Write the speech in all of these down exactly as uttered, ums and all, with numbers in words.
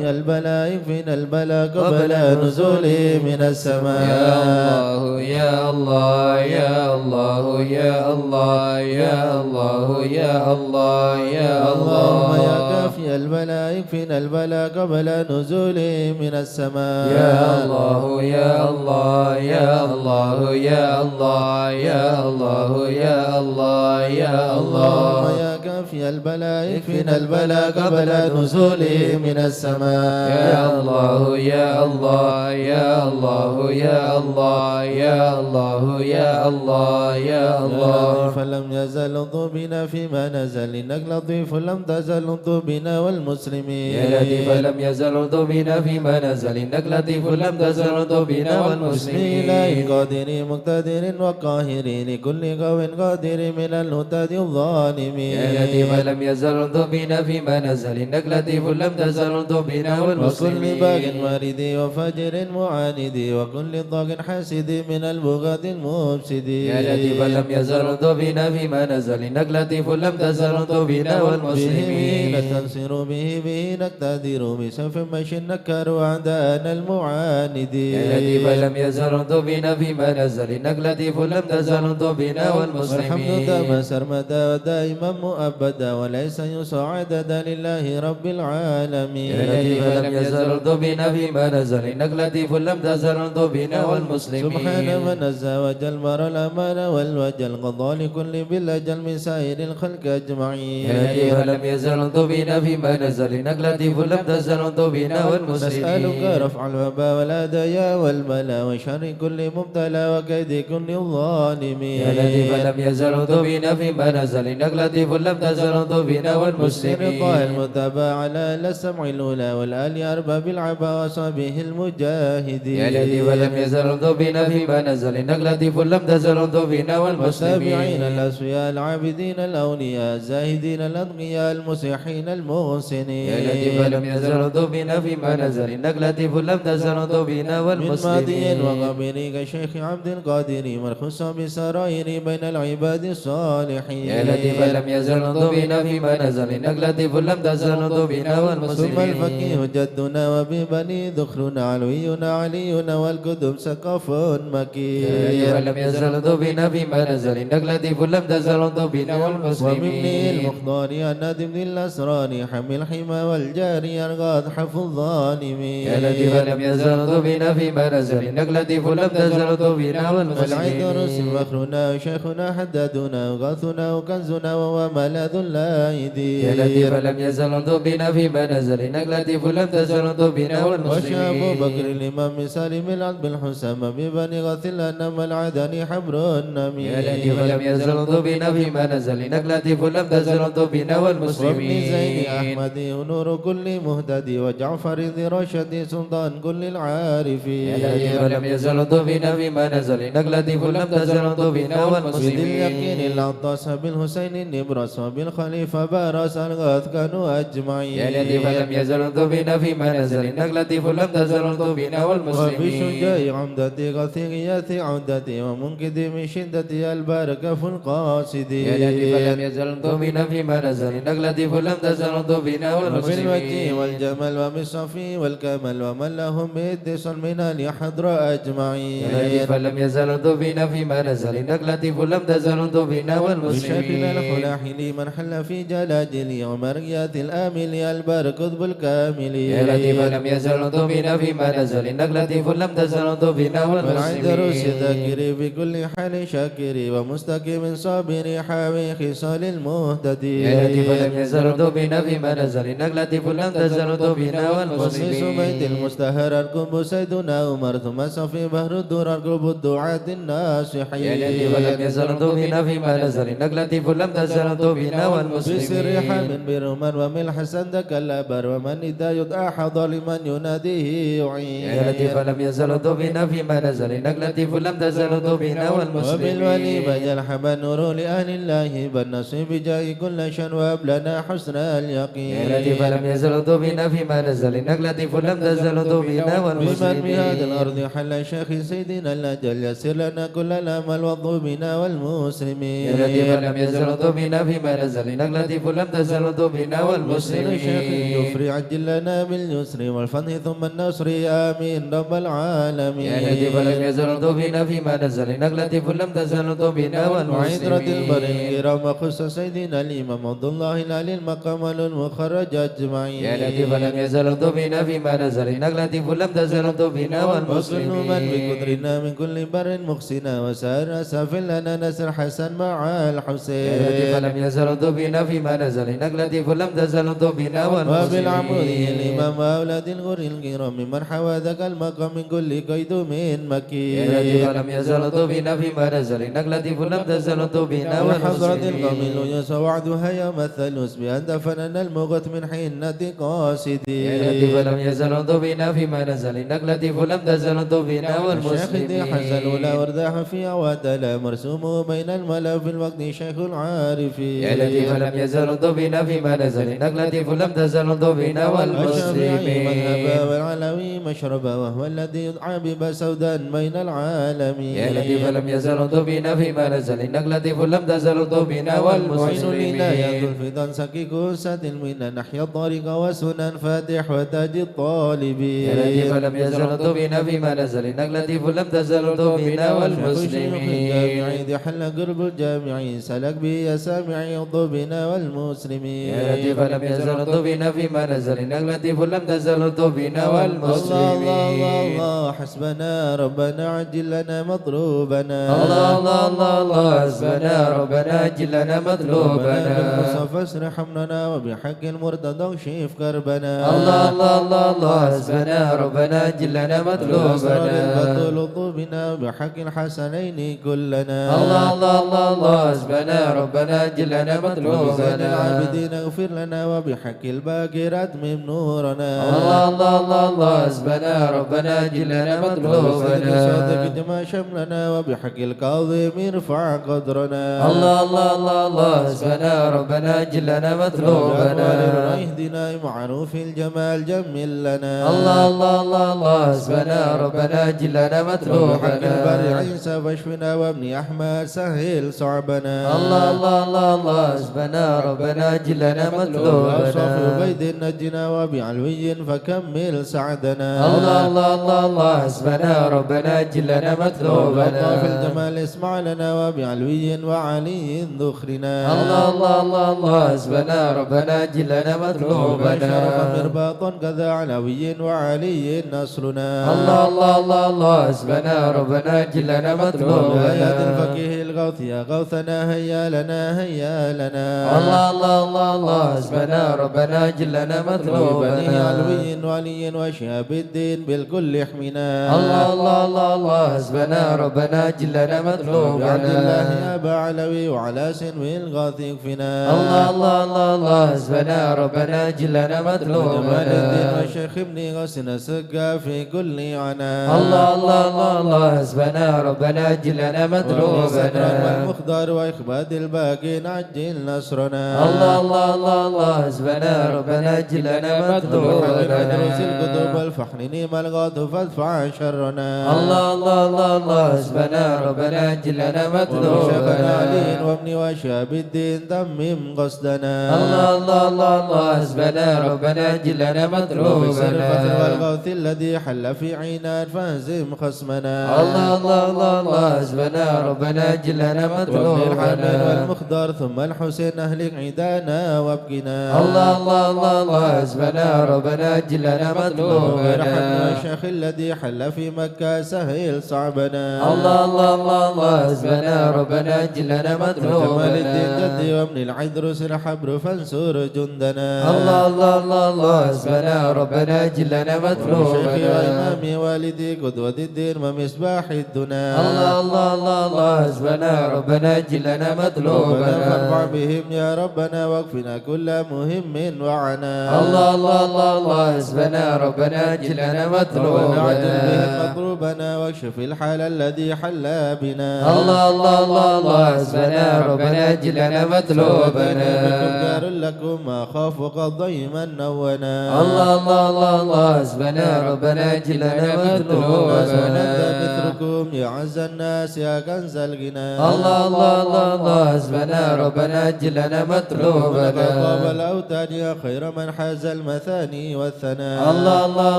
البلاء، اكفنا البلاء قبل نزول من السماء. يا الله، يا الله، يا الله، يا الله، يا الله، يا الله، يا الله. اللهم يا كافي البلاء، اكفنا البلاء قبل نزول من السماء. يا الله، يا الله، يا الله، يا الله، يا الله، يا الله، يا الله. اللهم يا كافي البلاء، اكفنا البلاء قبل نزوله من السماء. يا الله، يا الله، يا الله، يا الله، يا الله، يا الله، يا الله. فلم يزل طوبنا فيما نزل، إنك لطيف لم تزل طوبنا والمسلمين. يا لطيف لم يزل طوبنا فيما نزل، إنك لطيف لم تزل طوبنا والمسلمين. بسم الله قادر مقتدر وقاهر لكل قو قادر من الهتاد الظالمين. يا لطيفا لم يزل طوبنا فيما نزل، إنك لطيف لم تزل طوبنا وكل والمسلمين. باغ مريد وفاجر معاند، وكل طاغ حاسد من البغاة المفسدين. يا لطيفا لم يزل طوبنا فيما نزل، إنك لطيف لم تزل طوبنا به والمسلمين. نستنصر، به، به نقتدر، بسيف مشي نكر أعداءنا المعاندين. يا لطيفا لم يزل طوبنا فيما نزل، إنك لطيف لم تزل طوبنا والمسلمين. والحمد دام سرمدا ودائما مؤبدا، وليس يحصى عددا لله رب العالمين. يا لطيفا لم يزل طوبنا فيما نزل، إنك لطيف لم تزل طوبنا والمسلمين. سبحان من عز وجل برأ الأمان والوجل، قضى لكل بالأجل من سائر الخلق أجمعين. يا لطيفا لم يزل طوبنا فيما نزل، إنك لطيف لم تزل طوبنا والمسلمين. نسألك رفع الوباء والأذى والبلاء وشر كل مبتلى وكيد كل ظالم. يا لطيفا لم يزل طوبنا فيما نزل، إنك لطيف لم تزل طوبنا والمسلمين. بسر طه المجتبى على السمع الأولى والآل أرباب العبا وصحبه المجاهدين. يا لطيفا لم يزل طوبنا فيما نزل، إنك لطيف لم تزل طوبنا والمسلمين. والتابعين الأصفياء العابدين الأولياء الزاهدين الأتقياء المصلحين المحسنين. يا لطيفا لم يزل طوبنا فيما نزل، إنك لطيف لم تزل طوبنا من ماضي والمسلمين. وقبل كشيخ عبد القادر من خص بالسرائر بين العباد الصالحين. يا لطيفا لم يزل طوبنا فيما نزل، إنك لطيف لم تزل طوبنا ثم والمسلمين. الفقيه جدنا وببني ذخرنا علوينا علينا والقدم سقف مكين. يا لطيفا لم يزل طوبنا فيما نزل، إنك لطيف لم تزل طوبنا والمسلمين. وممني المختار النادم ذي الأسرار حمي الحمى والجاري الغاض حف الظالمين. يا لطيفا لم يزل طوبنا فيما نزل، إنك لطيف لم تزل طوبنا والمسلمين. والعيد رسم فخرنا وشيخنا حدادنا وغاثنا وكنزنا وهو ملاذ اللاهدين. يا لطيفا لم يزل طوبنا فيما نزل، إنك لطيف لم تزل طوبنا والمسلمين. وشاف بكر الإمام سالم العذب الحسام ببني غاث الأنام العدني حبر النميم. يا لطيفا لم يزل طوبنا فيما نزل، إنك لطيف لم تزل طوبنا والمسلمين. وابن زين أحمد نور كل مهتدي، وجعفر ذي رشد سلطان كل العارفين. يا لطيفا لم يزل طوبنا فيما نزل، إنك لطيف لم تزل طوبنا والمسلمين. بذي اليقين العطاس بالحسين النبرس وبالخليفة براس الغاث كانوا أجمعين. يا لطيفا لم يزل طوبنا فيما نزل، إنك لطيف لم تزل طوبنا والمسلمين. وبشجاع عمدة غاث غياث عودة ومنقذ من شدة البركة فالقاصدين. يا لطيفا لم يزل طوبنا فيما نزل، إنك لطيف لم تزل طوبنا والمسلمين. وبالوجه والجمال وبالصفي والكمال ومن لهم باتصال من أهل حضر أجمعين. يا لطيفا لم يزل طوبنا فيما نزل، إنك لطيف لم تزل طوبنا والمسلمين. بشيخنا الفلاح لمن حل في جلاجل ومرقية الآمل البر قطب الكامل. يا لطيفا لم يزل طوبنا فيما نزل، إنك لطيف لم تزل طوبنا والمسلمين. والعيد رشد ذاكر في كل حال شاكر ومستقيم صابر حاوي خصال المهتدي. يا لطيفا لم يزل طوبنا فيما نزل، إنك لطيف لم تزل طوبنا والمسلمين. وفي سميت المستهر أركب سيدنا عمر، ثم صفي بحر الدرر أركب الدعاة الناصحين. يا لطيفا لم يزل طوبنا فيما نزل، إنك لطيف لم تزل طوبنا والمسلمين. بسر حام برمان وملح سندك الأبر، ومن إذا يدعى حضر لمن يناديه يعين. يا لطيفا لم يزل طوبنا فيما نزل، إنك لطيف لم تزل طوبنا والمسلمين. وبالولي بجل حبا نور لأهل الله بل نصيب بجاه كل شأن وهب لنا حسن اليقين. يا لطيفا لم يزل طوبنا فيما نزل، إنك لطيف لم تزل طوبنا والمسلمين. بمن بهذه الأرض حل شيخ سيدنا الأجل، يسر لنا كل الأمل والظلمنا والمسلمين. يا لطيفا لم يزل طوبنا فيما ما نزل إنك لطيف لم تزل تبنا والمسلمين. الجفر عجل لنا باليسر والفتح ثم النصر، آمين رب العالمين. يا لطيفا لم يزل تبنا فيما نزل إنك لطيف لم تزل تبنا والمسلمين. وعترة البر الكرام خص سيدنا الإمام عبد الله العلي المقام والمخرج أجمعين. يا لطيفا لم يزل تبنا فيما نزل إنك لطيف لم تزل تبنا والمسلمين. وكل من بقدرنا من كل بر مخصنا وسائر أسافل لنا نسر حسن مع الحسين. يا لطيفا لم يزل تبنا فيما نزل إنك لطيف لم تزل تبنا والمسلمين. وبالعمود الإمام وأولاد الغر الكرام ممن حوى ذاك المقام من كل قيد من مكين. يا لطيفا لم يزل تبنا فيما نزل إنك لطيف لم تزل تبنا والمسلمين. وحضرة القوم ليس وعدها يوم الثالوث بأن دفننا الموت من حنة قاصدين. يا لطيفا لم يزل تبنا فيما نزل إنك لطيف لم تزل تبنا والمسلمين. الشيخ ذي حسن الأولى ورداها في أوادلا مرسومه بين الملا في الوقت شيخ العارفين. يا لطيفا لم يزل تبنا فيما نزل إنك لطيف لم تزل تبنا والمسلمين. الشافعي مذهبا والعلوي مشربا وهو الذي يدعى ببسودا بين العالمين. يا لطيفا لم يزل تبنا فيما نزل إنك لطيف لم تزل تبنا والمسلمين. وعين العناية ذو الفضل سقي كؤوس المنن نحيا الطريق والسنن فاتح وتاج الطالبين. يا لطيفا لم يزل تبنا فيما نزل إنك لطيف لم تزل تبنا والمسلمين. شيخ الجامع ذي حل قرب الجامع سلك به يا سامعي طبنا والمسلمين. يا لطيفا لم يزل تبنا فيما نزل إنك لطيف لم تزل تبنا والمسلمين. الله الله الله الله حسبنا ربنا عجل لنا مطلوبنا. الله الله الله الله حسبنا ربنا عجل لنا مطلوبنا. ربنا بالمصطفى اصلح أمرنا وبحق المرتضى اكشف كربنا. الله الله الله الله حسبنا ربنا عجل لنا مطلوبنا. الأسرار البطول طوبنا وبحق الحسنين كلنا. الله الله الله الله حسبنا ربنا عجل لنا مطلوبنا. وبزين العابدين اغفر لنا وبحق الباقرات من نورنا. الله الله الله الله حسبنا ربنا عجل لنا مطلوبنا. وبزين الصادق اجمع شملنا وبحق الكاظم ارفع قدرنا. الله الله الله الله حسبنا ربنا عجل لنا مطلوبنا. وبأنوار الريح دنا معروف الجمال جمل لنا. الله الله الله الله حسبنا ربنا عجل لنا مطلوبنا. وبحق الباري عيسى فاشفنا وابن أحمد سهل صعبنا. الله الله الله الله حسبنا ربنا عجل لنا مطلوبنا. وبأوصاف عبيد نجنا وبعلوي فكمل سعدنا. الله الله الله الله حسبنا ربنا عجل لنا مطلوبنا. وبأوصاف الجمال اسمع لنا وبعلوي وعلي ذخرنا. الله الله الله الله حسبنا ربنا عجل لنا مطلوبنا. وبشرف مرباط كذا علوي وعلي نصرنا. الله الله الله الله حسبنا ربنا عجل لنا مطلوبنا. وبآيات الفقيه الغوث يا غوثنا هيا لنا هيا لنا. الله الله الله الله حسبنا ربنا عجل لنا مطلوبنا. وببني علوي وعلي وشهاب الدين بالكل احمنا. الله الله الله الله حسبنا ربنا عجل لنا مطلوبنا. وبعبد الله أبا علوي وعلى سنو الغوث اكفنا. الله الله الله الله حسبنا ربنا عجل لنا مطلوبنا. وجمال الدين والشيخ ابن غوثنا سقى في كل عنا. الله الله الله الله حسبنا ربنا عجل لنا مطلوبنا. وابن سكران والمخضر وإخباد الباقين عجل نصرنا. الله الله الله الله حسبنا ربنا عجل لنا مطلوبنا. وبحق الفردوس القطب والفخر نعم الغوث فادفع شرنا. الله الله الله الله حسبنا ربنا عجل لنا مطلوبنا. وبشيخنا علي وابن وشهاب الدين تمم قصدنا. الله الله الله الله حسبنا ربنا عجل لنا مطلوبنا. وبسر الفتح والغوث الذي حل في عينات فاهزم خصمنا. الله الله الله الله حسبنا ربنا عجل لنا مطلوبنا. وابن الحميد والمخضر ثم الحسين أهلك عدانا وابقنا. الله الله الله الله حسبنا ربنا عجل لنا مطلوبنا. وبرحمة الشيخ الذي حل في مكة سهل صعبنا. الله الله الله الله حسبنا ربنا عجل لنا مطلوبنا. وجمال الدين جدي وابن العدروس الحبر فانصر جندنا. الله الله الله الله حسبنا ربنا عجل لنا مطلوبنا. وشيخي وإمامي والدي قدوة الدين ومصباح الدنا. الله الله الله الله حسبنا ربنا عجل لنا مطلوبنا. ربنا فارفع بهم يا ربنا واكفنا كل مهم وعنا. الله الله الله الله حسبنا ربنا عجل لنا مطلوبنا. ربنا عجل بهم مطلوبنا واكشف الحال الذي حل بنا. الله الله الله الله حسبنا ربنا عجل لنا مطلوبنا. بكم جار لكم أخاف قد ضيما نونا. الله الله الله، الله، حسبنا ربنا جل لنا مطلوبنا. حسبنا مثلكم يا أعز الناس يا كنز الغنى. الله، الله، الله، الله، حسبنا ربنا جل لنا مطلوبنا. طاب الأوتاد يا خير من حاز المثاني والثناء. الله، الله،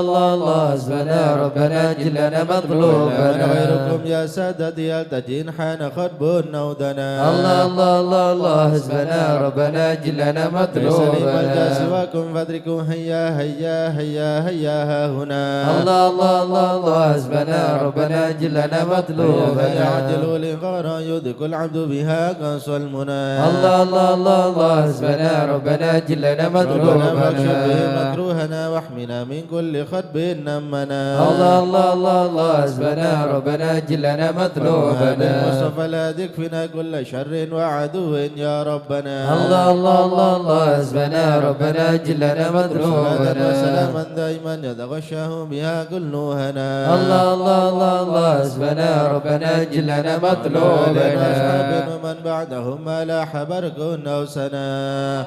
الله، الله، حسبنا ربنا جل لنا مطلوبنا. من غيركم يا سادتي يلتجي إن حان خطب أو دنا. الله، الله، الله، الله، حسبنا ربنا جل لنا مطلوبنا. ليس لي ملجأ سواكم فادركوا هيا، هيا، هيا، هيا ها هنا. الله، الله، الله، الله، حسبنا ربنا جل لنا مطلوبنا. هيا، هيا، عجلوا لي غارا يدرك العبد بها أقصى المنى. الله، الله، الله، الله، حسبنا ربنا جل لنا مطلوبنا. ربنا فاكشف به مكروهنا واحمنا من كل خطب نمنا. الله، الله، الله، الله، حسبنا ربنا جل لنا مطلوبنا. بالمصطفى الذي يكفينا كل شر وعدو يا ربنا. الله، الله، الله، الله، حسبنا ربنا جل لنا مطلوبنا. صلاة وسلاما دائما يتغشاه بها كل هنا. الله، الله، الله، الله، حسبنا ربنا جل لنا مطلوبنا. وعلى آله وأصحابه ومن بعدهم ما لاح برق أو سنا.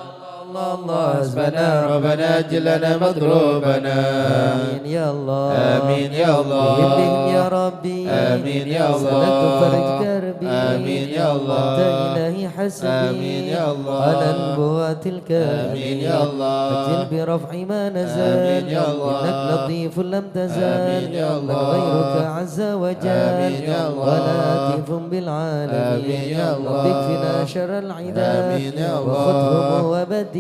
الله، الله، حسبنا ربنا جل لنا مطلوبنا. آمين يا الله. آمين يا الله. بهم يا ربي. آمين يا الله. سلكت فرج كربي. آمين يا الله. أنت إلهي حسبي. آمين يا الله. على البوات الكربي. آمين يا الله. عجل برفع ما نزل. آمين يا الله. إنك لطيف لم تزل. آمين يا الله. من غيرك عز وجل. آمين يا الله. ولطيف بالعالمين. آمين يا الله. رب اكفنا شر العدا. آمين يا الله. وخذهم وبددا.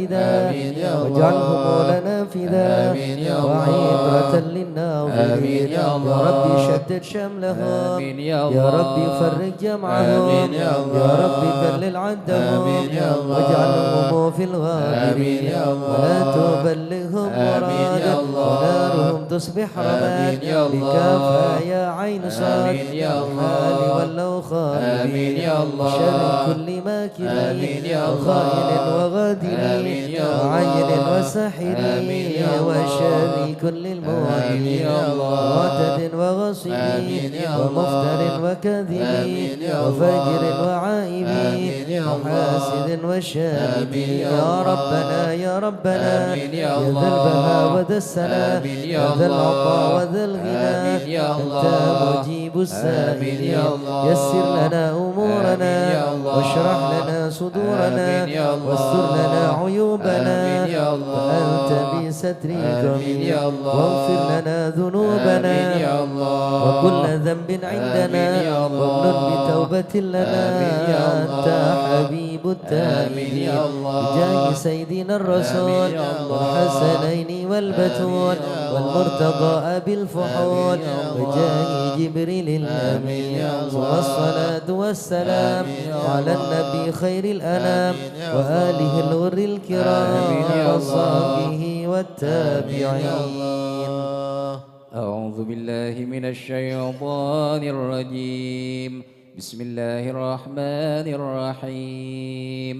آمين يا الله. واجعلهم لنا فدا. آمين يا الله. وعبرة للناظرين. آمين يا الله. يا رب شتت شملهم. آمين يا الله. يا رب فرج جمعهم. آمين يا الله. يا رب كلل عدهم. آمين يا الله. واجعلهم في الغابرين. آمين يا الله. ولا تبلغهم آمين يا مرادهم. الله. ونارهم تصبح رماد. آمين يا الله. بكافى يا عين صاد. آمين يا الله. الحال والأوخاد. آمين يا الله. شر كل ماكر. آمين يا الله. وخائن وغادر. آمين يا الله. وعين وساحر. آمين يا الله. وشر كل المعتدين. آمين يا الله. معتد وغاصب. آمين يا الله. ومفتر وكاذب. آمين يا الله. وفاجر وعائب. آمين يا الله. وحاسد وشارد. آمين يا يا الله. ربنا، يا ربنا. آمين يا يا ذا الله. البهاء وذا السنا. آمين يا يا ذا الله. العطاء وذا الغنى. آمين يا أنت الله. مجيب السائلين. آمين يا الله. يسر لنا أمورنا. آمين يا الله. واشرح لنا صدورنا. آمين يا الله. واستر لنا عيوبنا. آمين يا الله. وأنت بسترك آمين يا الله. واغفر لنا ذنوبنا. آمين يا الله. وكل ذنب عندنا. آمين يا الله. وامنن بتوبة لنا. آمين يا الله. أنت حبيب آمين يا التائبين. الله. بجاه سيدنا الرسول آمين يا الله. والحسنين والبتول آمين يا الله. والمرتضى أبي الفحول آمين يا الله. وجاه جبريل الأمين. آمين يا الله. ثم الصلاة والسلام آمين يا على الله. النبي خير الأنام آمين يا الله. وآله الغر الكرام آمين يا الله. وصحبه والتابعين. آمين يا الله. أعوذ بالله من الشيطان الرجيم. بسم الله الرحمن الرحيم.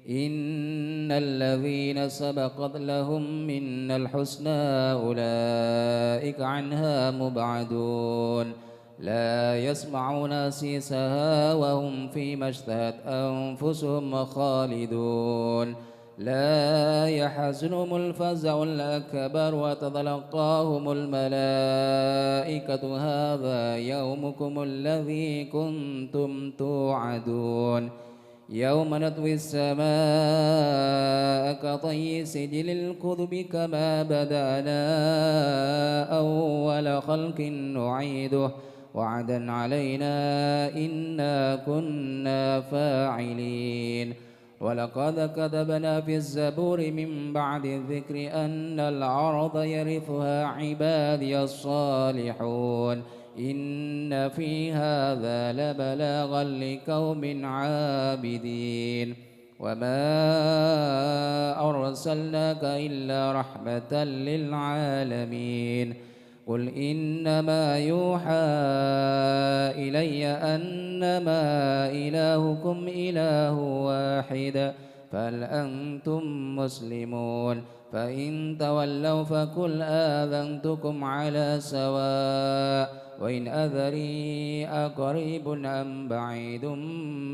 إن الذين سبقت لهم منا الحسنى أولئك عنها مبعدون. لا يسمعون حسيسها وهم فيما اشتهت أنفسهم خالدون. لا يحزنهم الفزع الأكبر وتتلقاهم الملائكة هذا يومكم الذي كنتم توعدون. يوم نطوي السماء كطي السجل للكتب كما بدأنا أول خلق نعيده وعدا علينا إنا كنا فاعلين. ولقد كتبنا في الزبور من بعد الذكر أن الأرض يرثها عبادي الصالحون. إن في هذا لبلاغا لقوم عابدين. وما أرسلناك إلا رحمة للعالمين. قل إنما يوحى إلي أنما إلهكم إله واحد فهل أنتم مسلمون؟ فإن تولوا فقل آذنتكم على سواء وإن أدري أقريب أم بعيد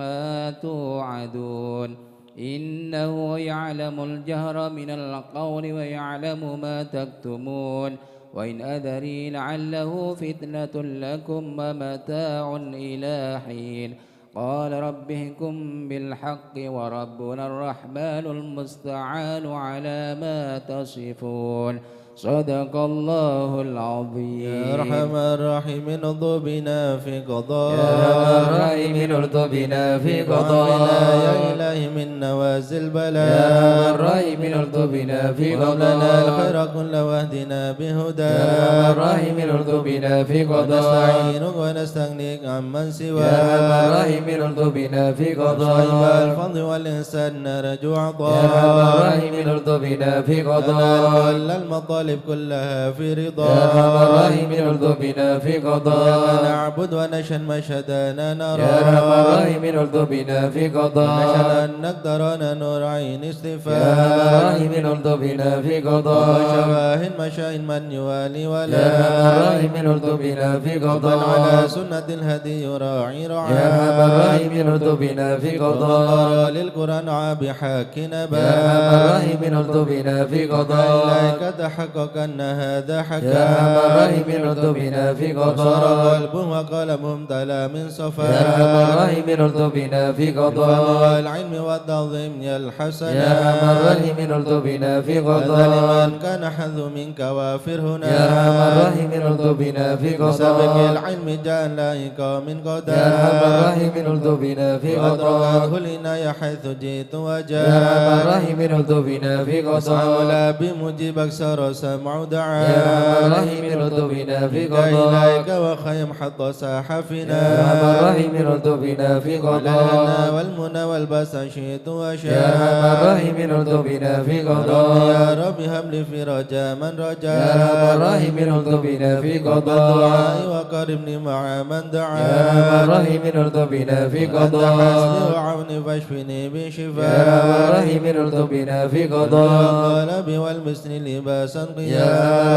ما توعدون. إنه يعلم الجهر من القول ويعلم ما تكتمون. وإن أدري لعله فتنة لكم ومتاع إلى حين. قال رب احكم بالحق وربنا الرحمن المستعان على ما تصفون. صدق الله العظيم. يا أرحم الراحمين ارض بنا في قضاء. يا أرحم الراحمين ارض بنا في قضاء. وعافنا يا إلهي من نوازل البلاء. يا أرحم الراحمين ارض بنا في قضاء. وهب لنا الخير كله واهدنا بهداك. يا أرحم الراحمين ارض بنا في قضاء. ونستعينك ونستغنيك عمن سواك. يا أرحم الراحمين ارض بنا في قضاء. صاحب الفضل والإحسان نرجو عطاك. يا أرحم الراحمين ارض بنا في قضاء. لنا كل المطالب كلها في رضاك. يا أرحم الراحمين ارض بنا في قضاء. إياك نعبد ونشهد ما شهدنا نرى. يا أرحم الراحمين ارض بنا في قضاء. ونشهد أنك ترانا نور عين اصطفاك. يا أرحم الراحمين ارض بنا في قضاء. وشواهد مشاهد من يوالي ولا. يا أرحم الراحمين ارض بنا في قضاء. ومن على سنة الهدي يراعي رعاك. يا أرحم الراحمين ارض بنا في قضاء. ومن قرأ للقرآن رعى بحق نباك. يا أرحم الراحمين ارض بنا في قضاء. إليك تحقق أن هذا حقك. يا أرحم الراحمين ارض بنا في قضاء. وصار قلبه وقلمه امتلأ من صفاك. يا أرحم الراحمين ارض بنا في قضاء. بفضل العلم والتعظيم يا الحسن. يا أرحم الراحمين ارض بنا في قضاء. هذا لمن كان حظه منك وافر هنا. يا أرحم الراحمين ارض بنا في قضاء. بسابق العلم جاء لائقا من قضاء. يا أرحم الراحمين ارض بنا في قضاء. وأدركته العناية حيث جئت وجاء. يا أرحم الراحمين ارض بنا في قضاء. أسعى ولا بمجيب أكثر سمع دعاء. يا أرحم الراحمين ارض بنا في قضاء. إليك وخيم حتى ساح فينا. يا أرحم الراحمين ارض بنا في قضاء. ولنا والمنى والبسط شئت وشاء. يا أرحم الراحمين ارض بنا في قضاء. يا رب هب لي فرجا من رجا. يا أرحم الراحمين ارض بنا في قضاء. الدعاء وقربني مع من دعا. يا أرحم الراحمين ارض بنا في قضاء. أنت حسبي وعوني فاشفني بالشفاء. يا أرحم الراحمين ارض بنا في قضاء. القلب والمسن لباسا قيا. يا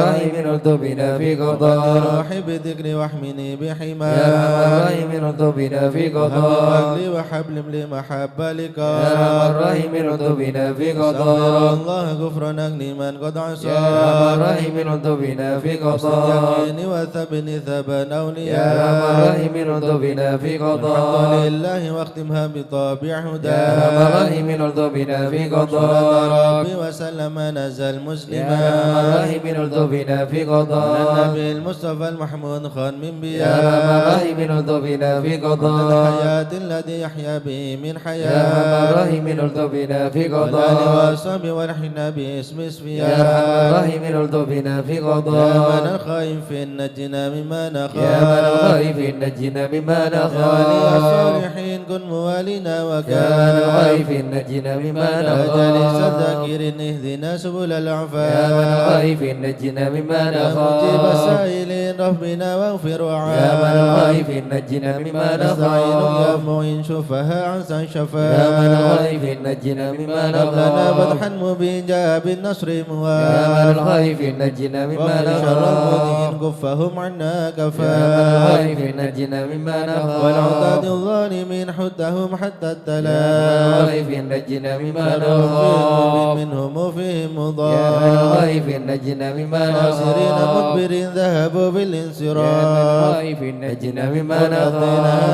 أرحم الراحمين ارض بنا في قضاء. روحي بذكري واحمني بحماك. يا أرحم الراحمين ارض بنا في قضاء. وهب لي وحبلم لمحب لقاك. يا أرحم الراحمين ارض بنا في قضاء. أستغفر الله غفرانك لمن قد عصى. يا أرحم الراحمين ارض بنا في قضاء. يقيني وثبتني ثبت أولياء. يا أرحم الراحمين ارض بنا في قضاء. الحمد لله واختمها بطابع هدى. يا أرحم الراحمين ارض بنا في قضاء. صلى ربي وسلم نزل مسلما. يا أرحم الراحمين ارض بنا في قضاء. على النبي المصطفى المحمود خاتم الأنبياء. يا أرحم الراحمين ارض بنا في قضاء. الحياة الذي يحيا به من حياة. يا أرحم الراحمين ارض بنا في قضاء. والآل والصحب والحين باسم اصفياء. يا أرحم الراحمين ارض بنا في قضاء. يا من الخائف نجنا مما نخاف. يا من الخائف نجنا مما نخاف. يا ولي الصالحين كن موالينا وكافينا. يا من الخائف نجنا مما نخاف. يا جالس الذاكرين اهدنا سبل العفاف. يا من الخائف نجنا مما نخاف. يا مجيب السائلين ربنا واغفر وعاف. يا من الخائف نجنا مما نخاف. نستعينك يا معين شفها عن سن شفا. يا من الخائف نجنا مما نخاف. هب لنا فتحا مبين جاء بالنصر موافقا. يا من الخائف نجنا مما نخاف. ومن شر المؤذين كفهم عنا كفا. يا من الخائف نجنا مما نخاف. والعتاة الظالمين حطهم حتى التلاف. يا من الخائف نجنا مما نخاف. منهم وفيهم مضاف. يا من الخائف نجنا مما نخاف. خاسرين مدبرين ذهبوا بالانصراف. يا من الخائف نجنا مما نخاف.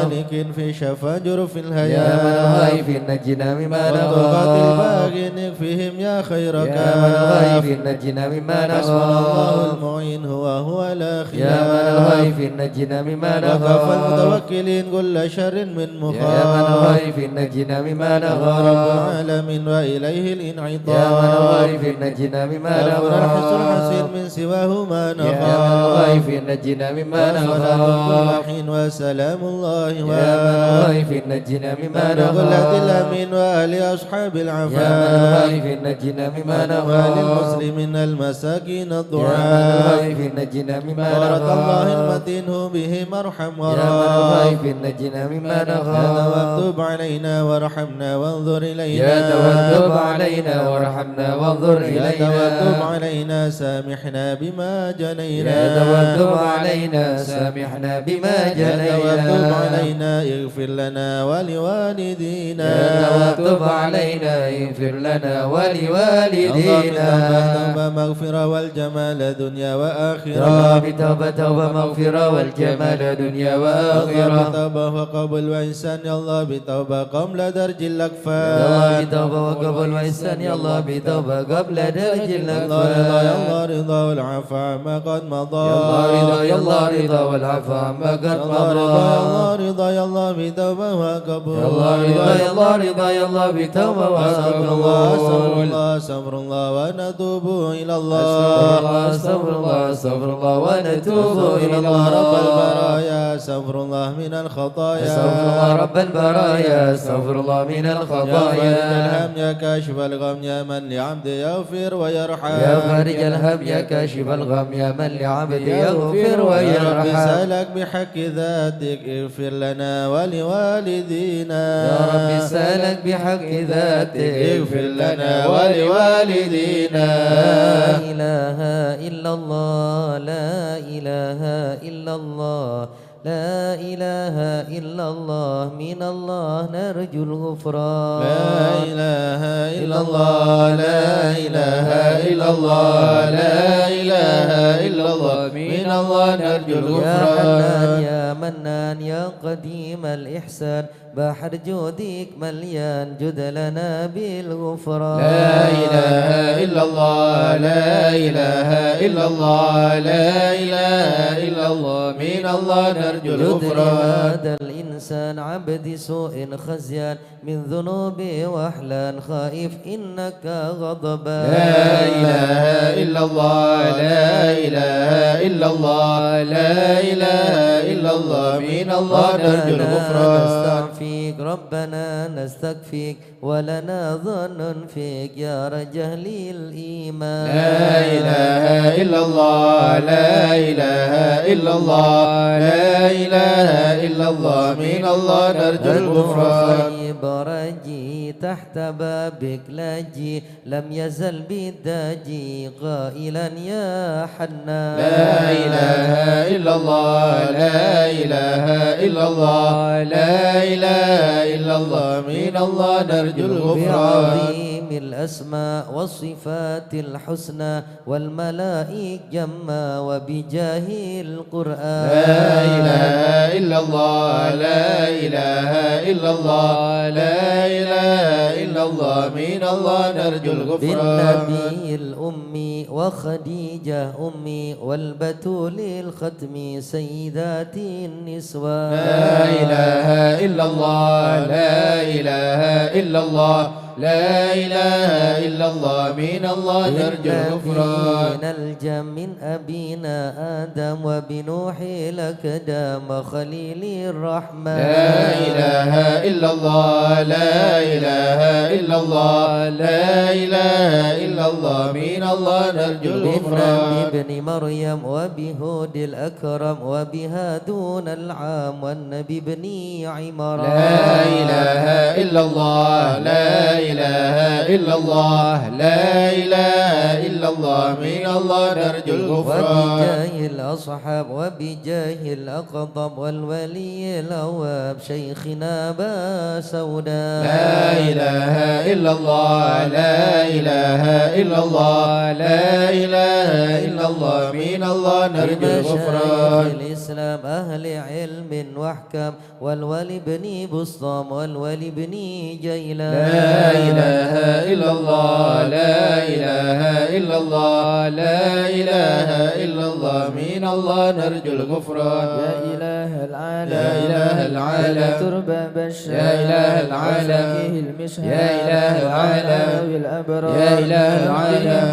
هالك في شفا جرف الهيام. يا من الخائف نجنا مما نخاف. والطغاة الباغين اكفهم يا خير كاف. يا من الخائف نجنا مما نخاف. حسبنا الله المعين هو هو لا خلاف. يا من الخائف نجنا مما نخاف. وكفى المتوكلين كل شر من مخاف. يا من الخائف نجنا مما نخاف. رب العالمين وإليه الانعطاف. يا من الخائف نجنا مما نخاف. الفرح الحسين من سواه ما نخاف. يا من الخائف نجنا مما نخاف. وصلاة كل حين وسلام الله. يا من الخائف نجنا مما نخاف. الأمين وآله أصحاب العفاف. يا من الخائف نجنا مما نخاف. وللمسلمين المساكين الضعاف. يا من الخائف نجنا مما نخاف. بارك الله المتين به مرحم يا من الخائف نجنا مما نخاف. يا تواب علينا وارحمنا وانظر إلينا. يا تواب علينا وارحمنا وانظر إلينا. يا تواب علينا سامحنا بما جنينا. يا تواب تب علينا، سامحنا بما جنينا. يا تواب تب علينا، اغفر لنا ولوالدينا. يا تواب تب علينا، اغفر لنا ولوالدينا. يا الله، بتوبة، توبة، مغفرة والجمال دنيا وآخرة. يا رب، توبة، توبة، مغفرة والجمال دنيا وآخرة. يا الله، بتوبة وقبول وإحسان، يا الله، بتوبة قبل درج الأكفان. يا الله، بتوبة وقبول وإحسان، يا الله، بتوبة قبل درج الأكفان. يا الله، رضا، يا الله، رضا والعفو عما قد مضى. يا الله، رضا، يا الله، رضا والعفو عما قد مضى. يا الله، رضا، يا الله، رضا، يا الله، بتوبة وقبول. يا الله، رضا، يا الله، رضا، يا الله، بتوبة وقبول. أستغفر الله، أستغفر الله، أستغفر الله، ونتوب إلى الله. أستغفر الله، أستغفر الله، أستغفر الله، ونتوب إلى الله. رب البرايا، أستغفر الله من الخطايا. أستغفر الله رب البرايا، أستغفر الله من الخطايا. يا فارج الهم، يا كاشف الغم، يا من لعبده يغفر ويرحم. يا فارج الهم، يا كاشف الغم، يا من لعبده يغفر ويرحم. يا رب، سألك بحق ذاتك، اغفر لنا ولوالدينا. يا رب، سألك بحق ذاتك، اغفر لنا ولوالدينا. لا إله إلا الله، لا إله إلا الله، لا إله إلا الله، من الله نرجو الغفران. لا إله إلا الله، لا إله إلا الله، لا إله إلا الله، من الله نرجو الغفران. يا حنان، يا منان، يا قديم الإحسان، بحر جودك مليان، جد لنا بالغفران. لا إله إلا الله، لا إله إلا الله، لا إله إلا الله، من الله نرجو الغفران. جد لهذا الإنسان عبد سوء خزيان، من ذنوبه وحلا خائف إنك غضبان. لا إله إلا الله، لا إله إلا الله، لا إله إلا الله، من الله نرجو الغفران. ربنا نستعفيك، ربنا نستكفيك، ولنا ظن فيك يا رجا أهل الإيمان. لا إله إلا الله، لا إله إلا الله، لا إله إلا الله، من الله نرجو الغفران. طيب رجي تحت بابك لاجي، لم يزل بالداجي قائلا يا حنان. لا إله إلا الله، لا إله إلا الله، لا إله إلا الله، من الله نرجو الغفران. بعظيم الأسماء والصفات الحسنى والملائك جمّا وبجاه القرآن. لا إله إلا الله، لا إله إلا الله، لا إله إلا الله، من الله نرجو الغفران. بالنبي الأمي وخديجة أمي والبتول الختم سيدات النسوان. لا إله إلا الله، لا إله إلا الله، لا إله إلا الله، من الله نرجو الغفران. بالنبي نلجأ من أبينا آدم وبنوح الأقدم وخليل الرحمن. لا إله إلا الله، لا إله إلا الله، لا إله إلا الله، من الله نرجو الغفران. بالنبي ابن مريم وبهود الأكرم وبهارون العام والنبي ابن عمران. لا إله إلا الله، لا إله إلا الله، لا إله إلا الله، من الله نرجو الغفران. وبجاه الأصحاب وبجاه الأقطاب والولي الأواب شيخنا أبا سوداء. لا إله إلا الله، لا إله إلا الله، لا إله إلا الله، من الله نرجو الغفران. بمشايخ الإسلام أهل علم وحكم والولي بن بسطام والولي بن جيلان. لا إله إلا الله، لا إله إلا الله، لا إله إلا الله، من الله نرجو الغفران. يا إله العالم، يا إله العالم، يا تربة بشار، يا إله العالم، وفقه المشهار، يا إله العالم، وعلى الأبرار، يا إله العالم،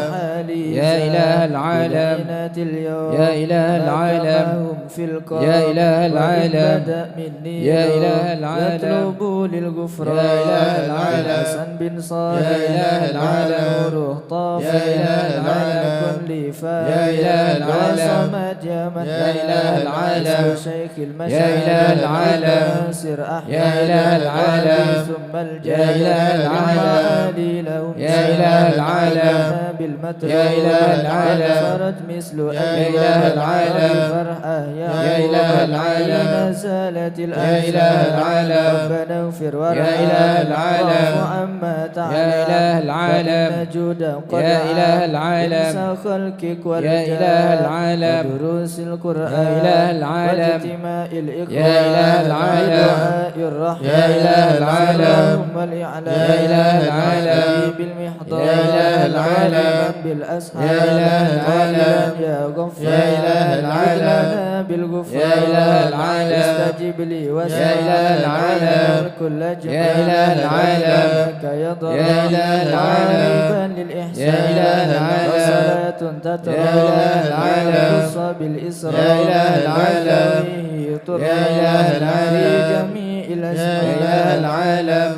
يا إله العالم، ببينات اليوم، يا إله العالم، ما كما هم في القاف. يا إله العالم. وإن بدأ من يا إله العالم. يطلب للغفران. يا إله العالم. الحسن بن صالح. يا إله العالم. نوره طافح. يا إله العالم. على كل فان. يا إله العالم. وصمد يا من يا إله العالم. اسم شيخ المشايخ. يا إله العالم. ناصر أحمد. يا إله العالم. ثم الجميع. يا إله العالم. المعالي لهم يا إله العالم. بالمطلوب. يا إله العالم. فرج مثل يا إله العالم. فرحة يا يا إله العالم. حين زالت يا إله العالم. ربنا اغفر يا إله وارحم العالم. واعف عما تعالى. يا إله العالم. فإن جودك قد يا إله العالم. إنس خلقك يا إله والجان. العالم. ودروس القرآن. يا إله العالم. واجتماع الإخوان. يا إله العالم. ودعاء الرحمن. يا إله العالم. والإعلان. يا إله العالم. بالمحضر. يا إله العالم. بالأسحار. يا إله العالم. يا غفار. يا إله العالم. لنا بالغفران. يا إله العالم. استجب لي يا إله العالم. وسائل كل يا إله العالم. إنك يا ضرر يا إله العالم. عائبا للإحسان. يا إله العالم. وصلاة تترى يا إله العالم. بالإسراء يا إله العالم. وفيه ترى يا إله العالم. في جميع يا إله الأزمان. العالم.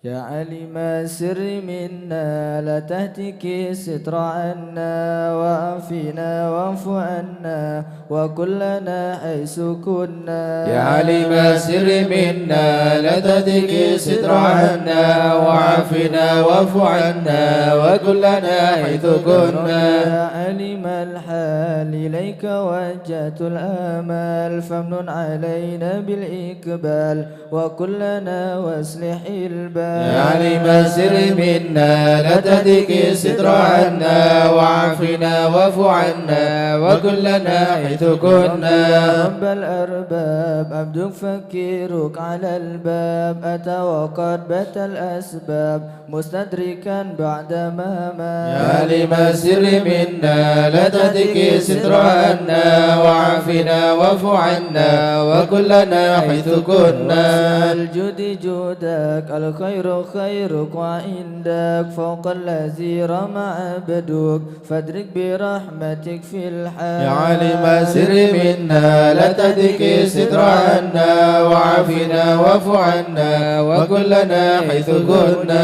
يا عالم السر منا لا تهتك الستر عنا وعافنا واعف عنا وكن لنا حيث كنا. يا عالم السر منا لا تهتك الستر عنا وعافنا واعف عنا وكن لنا حيث كنا. يا عالم الحال إليك وجهت الآمال فامنن علينا بالإقبال وكن لنا واصلح البال. يا عالم السر منا لا تهتك الستر عنا وعافنا واعف عنا وكن لنا حيث كنا. رب الأرباب عبدك فقيرك على الباب أتى وقد بت الأسباب مستدركا بعد ما مات. يا عالم السر منا لا تهتك الستر عنا وعافنا واعف عنا وكن لنا حيث كنا. الجود جودك الخير خيرك وعندك فوق الذي رام عبدك فادرك برحمتك في الحال. يا عالم السر منا لا تهتك الستر عنا وعافنا واعف عنا وكن لنا حيث كنا.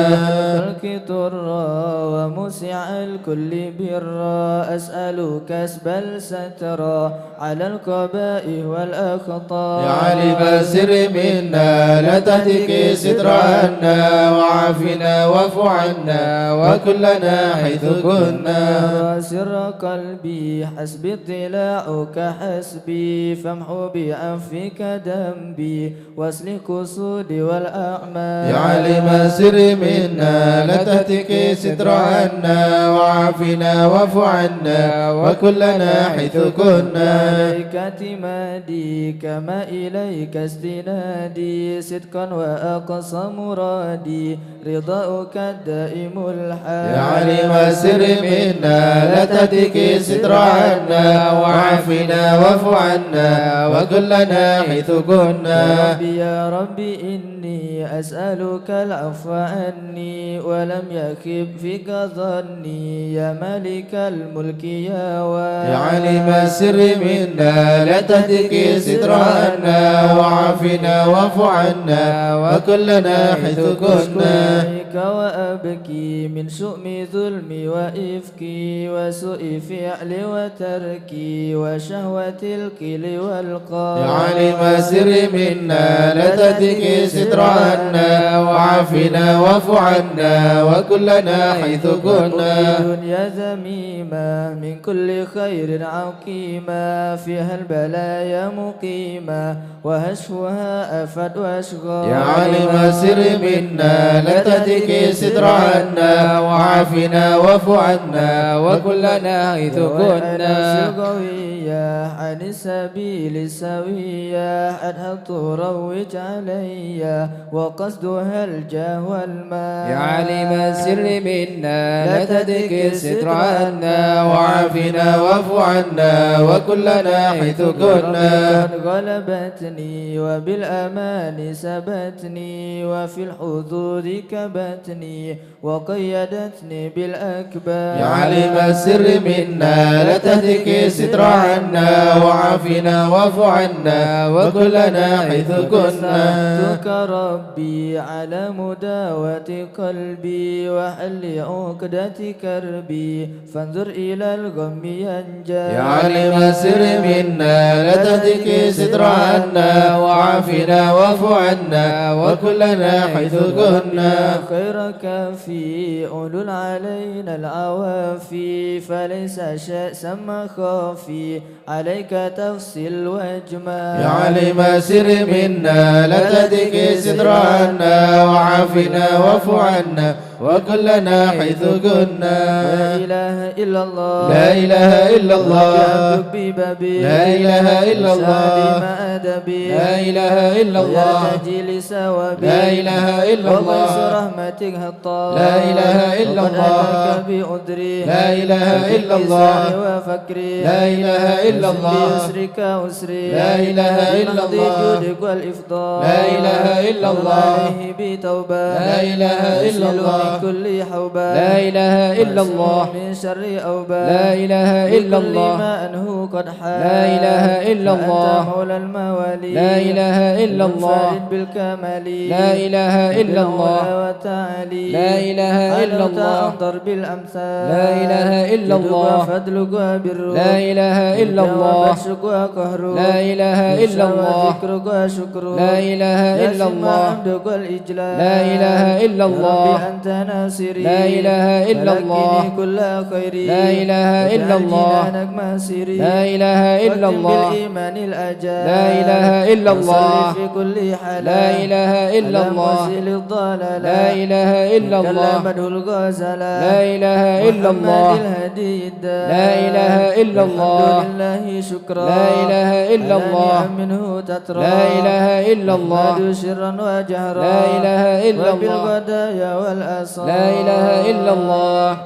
خلقي طرا وموسع الكل برا أسألك كسب السترا على القبائح والأخطاء. يا عالم السر منا لا تهتك الستر عنا وعافنا واعف عنا وكن لنا حيث كنا. سر قلبي حسبي اطلاعك حسبي فامحو بعفوك ذنبي واصلح قصودي والأعمال. يا عالم السر منا لا تهتك الستر عنا وعافنا واعف عنا وكن لنا حيث كنا. عليك اعتمادي كما إليك استنادي صدقا وأقصى مرادي رضاؤك الدائم الحال. يا عالم السر منا لا تهتك الستر عنا وعافنا واعف عنا وكن لنا حيث كنا. ربي يا ربي إني أسألك العفو عني ولم يخب فيك ظني يا مالك الملك يا واحد. يا عالم السر منا لا تهتك الستر عنا وعافنا واعف عنا وكن لنا حيث كنا. أشكو إليك وأبكي من شؤم ظلمي وإفكي وسوء فعلي وتركي وشهوة القيل والقال. يا عالم السر منا لا تهتك الستر عنا وعافنا واعف عنا وكن لنا حيث كنا. الدنيا ذميمة من كل خير عقيمة فيها البلايا مقيمة وهشفها آفات وأشغال. يا عالم السر منا لا تهتك الستر عنا وعافنا واعف عنا وكن لنا حيث كنا. الغوية عن السبيل السوية حتى تروج علي وقصدها الجاه والمال. يا عالم السر منا لا تهتك الستر عنا وعافنا واعف عنا وكن لنا حيث كنا. قد غلبتني وبالأمان سبتني وفي الحب حضورك بطني وقيدتني بالأكباد. يا عالم السر منا لا تهتك الستر عنا وعافنا واعف عنا وكن لنا حيث كنا. سألتك ربي على مداواة قلبي وحل عقدة كربي فانظر إلى الغم ينجلي. يا عالم السر منا لا تهتك الستر عنا وعافنا واعف عنا وكن لنا حيث كنا. خير كافي علل علينا العوافي فليس شيء ثم خافي عليك تفصل واجمل. يا عالم السر منا لا تهتك الستر عنا وعافنا واعف عنا وكن لنا حيث كنا. لا إله إلا الله. لا إله إلا الله. يا ربي بابي. لا إله إلا الله. سالم أدبي. لا إله إلا الله. يا تاجي لثوابي. لا إله إلا الله. وغيث رحمتك هطل. لا إله إلا الله. وقد أتاك بعذري. لا إله إلا الله. وفي سعي وفقري. لا إله إلا الله. بيسرك عسري. لا إله إلا الله. بمحض جودك والإفضال. لا إله إلا الله. عليه بتوبة. لا إله إلا الله. من كل حوبة. لا إله إلا الله. من شر أوبة. لا إله إلا الله. بكل ما أنه قد حال. لا إله إلا الله. فأنت مولى الموالي. لا إله إلا الله. المنفرد بالكمال. لا إله إلا الله. بالعلا والتعالي. لا إله إلا الله. عن ضرب الأمثال. لا إله إلا الله. جودك وفضلك وبرك. لا إله إلا الله. وبطشك وقهرك. لا إله إلا الله. وذكرك وشكرك. لا إله إلا الله. حمدك والإجلال. لا إله إلا الله. يا ربي أنت ناصري. لا إله إلا الله. فلقني كل خيري. لا إله إلا الله. واجعل جنانك مصيري. لا إله إلا الله. بالإيمان الأجل. لا إله إلا الله. وصلي في كل حال. لا إله إلا الله. على مزيل الضلال. لا إله إلا الله. كلمته الغزال. لا إله إلا الله. محمد الهادي الدال. لا إله إلا الله. الحمد لله شكرا. لا إله إلا الله. علانية منه تترى. لا إله إلا الله. نحمده سرا وجهرا. لا إله إلا الله. وبالغدايا والأسرار. لا إله إلا الله.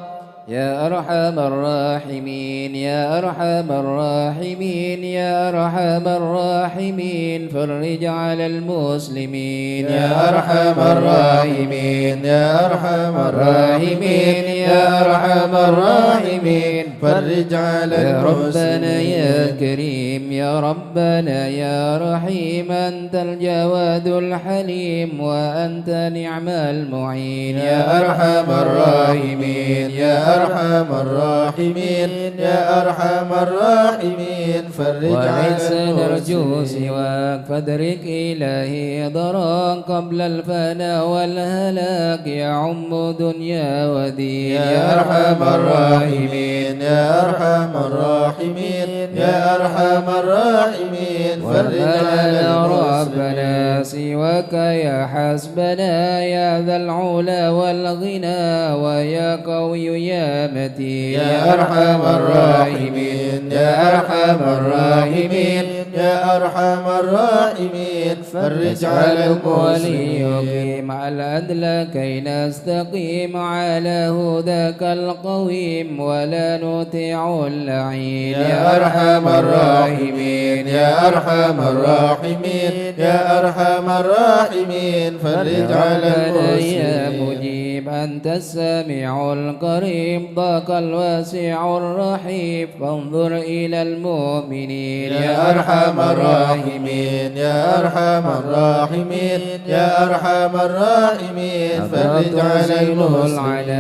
يا أرحم الراحمين، يا أرحم الراحمين، يا أرحم الراحمين، فرج على المسلمين. يا أرحم الراحمين، يا أرحم الراحمين، يا أرحم الراحمين، فرج على المسلمين. يا ربنا يا كريم، يا ربنا يا رحيم، أنت الجواد الحليم، وأنت نعم المعين. يا أرحم الراحمين، يا أرحم الراحمين، يا أرحم الراحمين، فرج على المسلمين. وليس نرجو سواك، فادرك إلهي ضراك قبل الفنا والهلاك، يعم دنيا ودين. يا أرحم الراحمين، يا أرحم الراحمين، يا أرحم الراحمين، فرج على المسلمين. ربنا سواك يا حسبنا، يا ذا العلا والغنى، ويا قوي يا متين. يا أرحم الراحمين، يا أرحم الراحمين، يا أرحم الراحمين، فرج على المسلمين. مع العدل كي نستقيم على هداك القويم، ولا نطيع اللعين. يا أرحم الراحمين، يا أرحم الراحمين، يا أرحم الراحمين، فرج على المسلمين. يا مجيب أنت السميع القريب، ضاق الواسع الرحيب، فانظر إلى المؤمنين. يا أرحم الراحمين، يا أرحم الراحمين، يا أرحم الراحمين، فرج على المسلمين.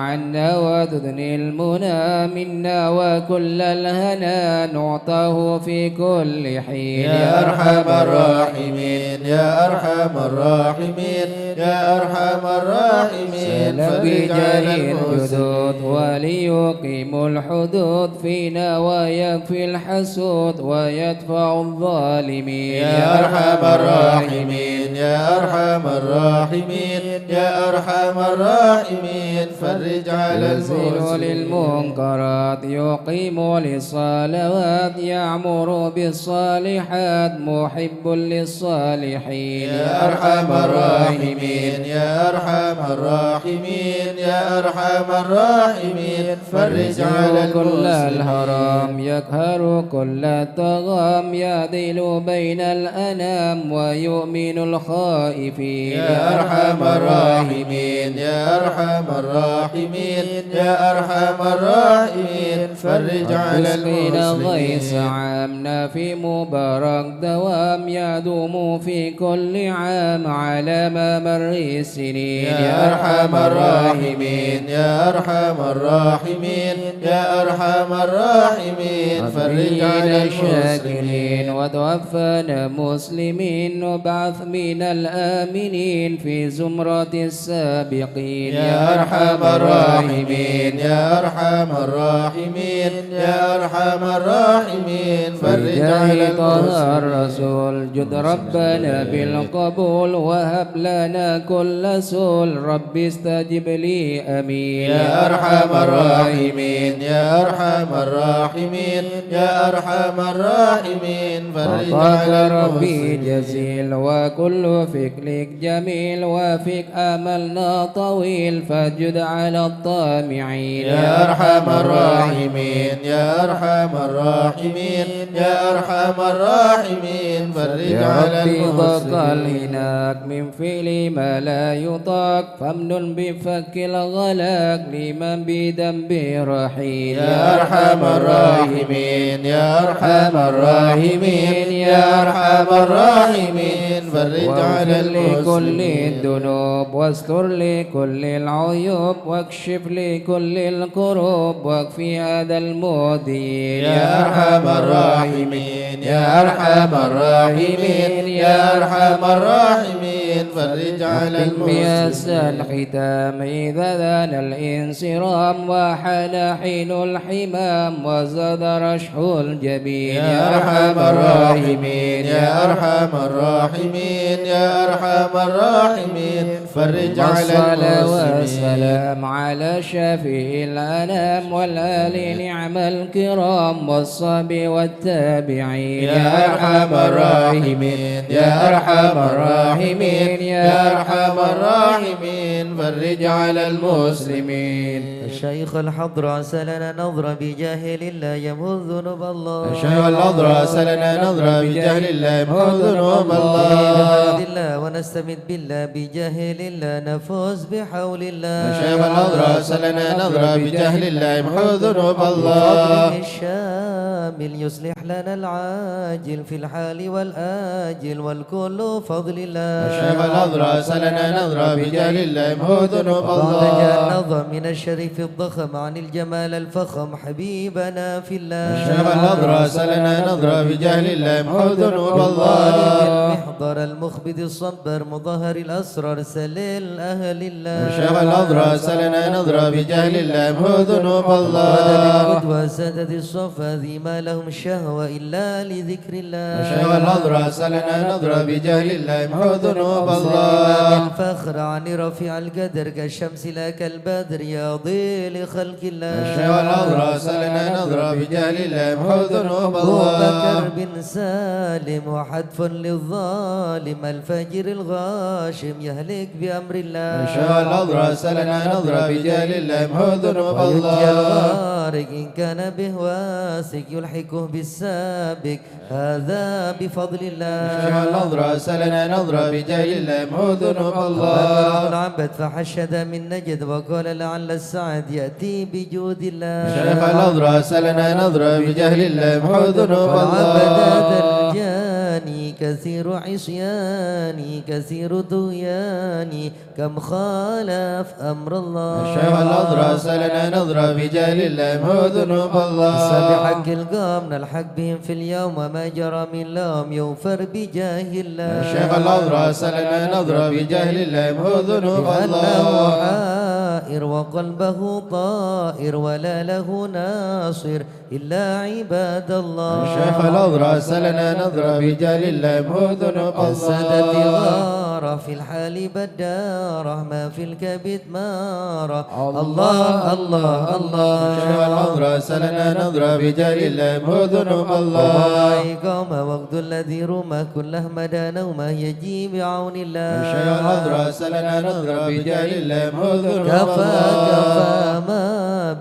عنا وتدني المنى منا، وكل الهنا نعطاه في كل حين. يا أرحم الراحمين، يا أرحم الراحمين، يا أرحم الراحمين، فرج على المسلمين. وليقيم الحدود فينا ويكفي الحسود ويدفع الظالمين. يا أرحم الراحمين، يا أرحم الراحمين، يا أرحم الراحمين، فرج على المسلمين. يزيل للمنكرات، يقيم للصلوات، يعمر بالصالحات، محب للصالحين. يا أرحم الراحمين، يا أرحم الراحمين. الراحمين، يا أرحم الراحمين، فرج على كل المسلمين. الحرام، يقهر كل الطغام، يعدل بين الأنام، ويؤمن الخائفين. يا أرحم الراحمين، يا أرحم الراحمين، يا أرحم الراحمين، فرج على المسلمين. وتسقينا الغيث عام نافع مبارك دوام، يدوم في كل عام على ما مر السنين. يا أرحم الراحمين، يا أرحم الراحمين، يا أرحم الراحمين، فرج على المسلمين. وتوفنا مسلمين، وابعث من الآمنين في زمرة السابقين. يا أرحم الراحمين، يا أرحم الراحمين، يا أرحم الراحمين، فرج على المسلمين. بجاه طه الرسول، جد ربنا بالقبول، وهب لنا كل سول، رب استجب لي، آمين. يا أرحم الراحمين، يا أرحم الراحمين، يا أرحم الراحمين، فرج على المسلمين. أعطاك ربي جزيل، وكل فعلك جميل، وفق أملنا طويل، فجد على الطامعين. يا أرحم الراحمين، يا أرحم الراحمين، يا أرحم الراحمين، فرج على المسلمين. يا ربي ضاق العناق من فعل ما لا يطاق، فامنن بفك الغلاق لمن بذنبه رحين. يا أرحم الراحمين، يا أرحم الراحمين، يا أرحم الراحمين، فرج على المسلمين. واغفر لكل الذنوب، واستر لكل العيوب، واكشف لكل الكروب، واكف أذى المؤذين. يا أرحم الراحمين، يا أرحم الراحمين، يا أرحم الراحمين، فرج على المسلمين. أختم بأحسن الختام، إذا دنا الانصرام، وحان حين الحمام، وزاد رشح الجبين. يا أرحم الراحمين، يا أرحم الراحمين، يا أرحم الراحمين، فرج على المسلمين. والصلاة والسلام على شفيع الأنام، والآل نعم الكرام، والصحب والتابعين. يا أرحم الراحمين، يا أرحم الراحمين، يا أرحم الراحمين، فرج على المسلمين. الشيخ الحضرة سلنا نظرة بجاه لله يمحو ذنوب الله. الشيخ الحضرة سلنا نظرة بجاه لله يمحو ذنوب الله. بحمد الله ونستمد بالله بجاه لله نفوز بحول الله. الشيخ الحضرة سلنا نظرة بجاه لله يمحو ذنوب الله. بفضله الشامل يصلح لنا العاجل في الحال والآجل والكل فضل الله. الشيخ الحضرة سلنا نظرة بجاه لله يمحو ذنوب الله. وبعد جاء النظم من الشريف الضخم عن الجمال الفخم حبيبنا في الله. الشيخ الحضرة سلنا نظرة بجاه لله يمحو ذنوب الله. والظالم المحضر المخبت الصبر مظهر الأسرار سليل أهل الله. الشيخ الحضرة سلنا نظرة بجاه لله يمحو ذنوب الله. وعدد القدوة سادة الصفا ذي ما لهم شهوة إلا لذكر الله. الشيخ الحضرة سلنا نظرة بجاه لله يمحو ذنوب الله. الفخر عن رفيع القدر كالشمس لا كالبدر يضيء لخلق الله. الشيخ الحضرة سلنا نظرة بجاه لله يمحو ذنوب الله. رب كرب سالم وحتف للظالم الفجر الغاشم يهلك بأمر الله. الشيخ الحضرة سلنا نظرة بجاه لله يمحو ذنوب الله. وينجي الغارق إن كان به واثق يلحقه بالسابق هذا بفضل الله. الشيخ الحضرة سلنا نظرة بجاه لله يمحو ذنوب الله. أما العبد فحشد من نجد وقال لعل السعد يأتي بجود الله. الشيخ الحضرة سلنا نظرة بجاه لله يمحو ذنوب الله. والعبد هذا الجاني كثير عصياني كثير طغياني كم خالف أمر الله. الشيخ الحضرة سلنا نظرة بجاه لله يمحو ذنوب الله. بحق القوم نلحق بهم في اليوم وما جرى من لوم يغفر بجاه الله. الشيخ الحضرة سلنا نظرة بجاه لله يمحو ذنوب الله. لأنه حائر وقلبه طائر ولا له ناصر إلا عباد الله. شيخ الحضرة سلنا نظرة بجليل لم ذنوب الله. السادة الغارة في الحال بدارة ما في الكبد مارة. الله، الله، الله. شيخ الحضرة سلنا نظرة بجليل لم ذنوب الله. وما إقامة وقت الذي رمى كل أحمد نومه يجي بعون الله. شيخ الحضرة سلنا نظرة بجليل لم ذنوب كفى، الله. كفى ما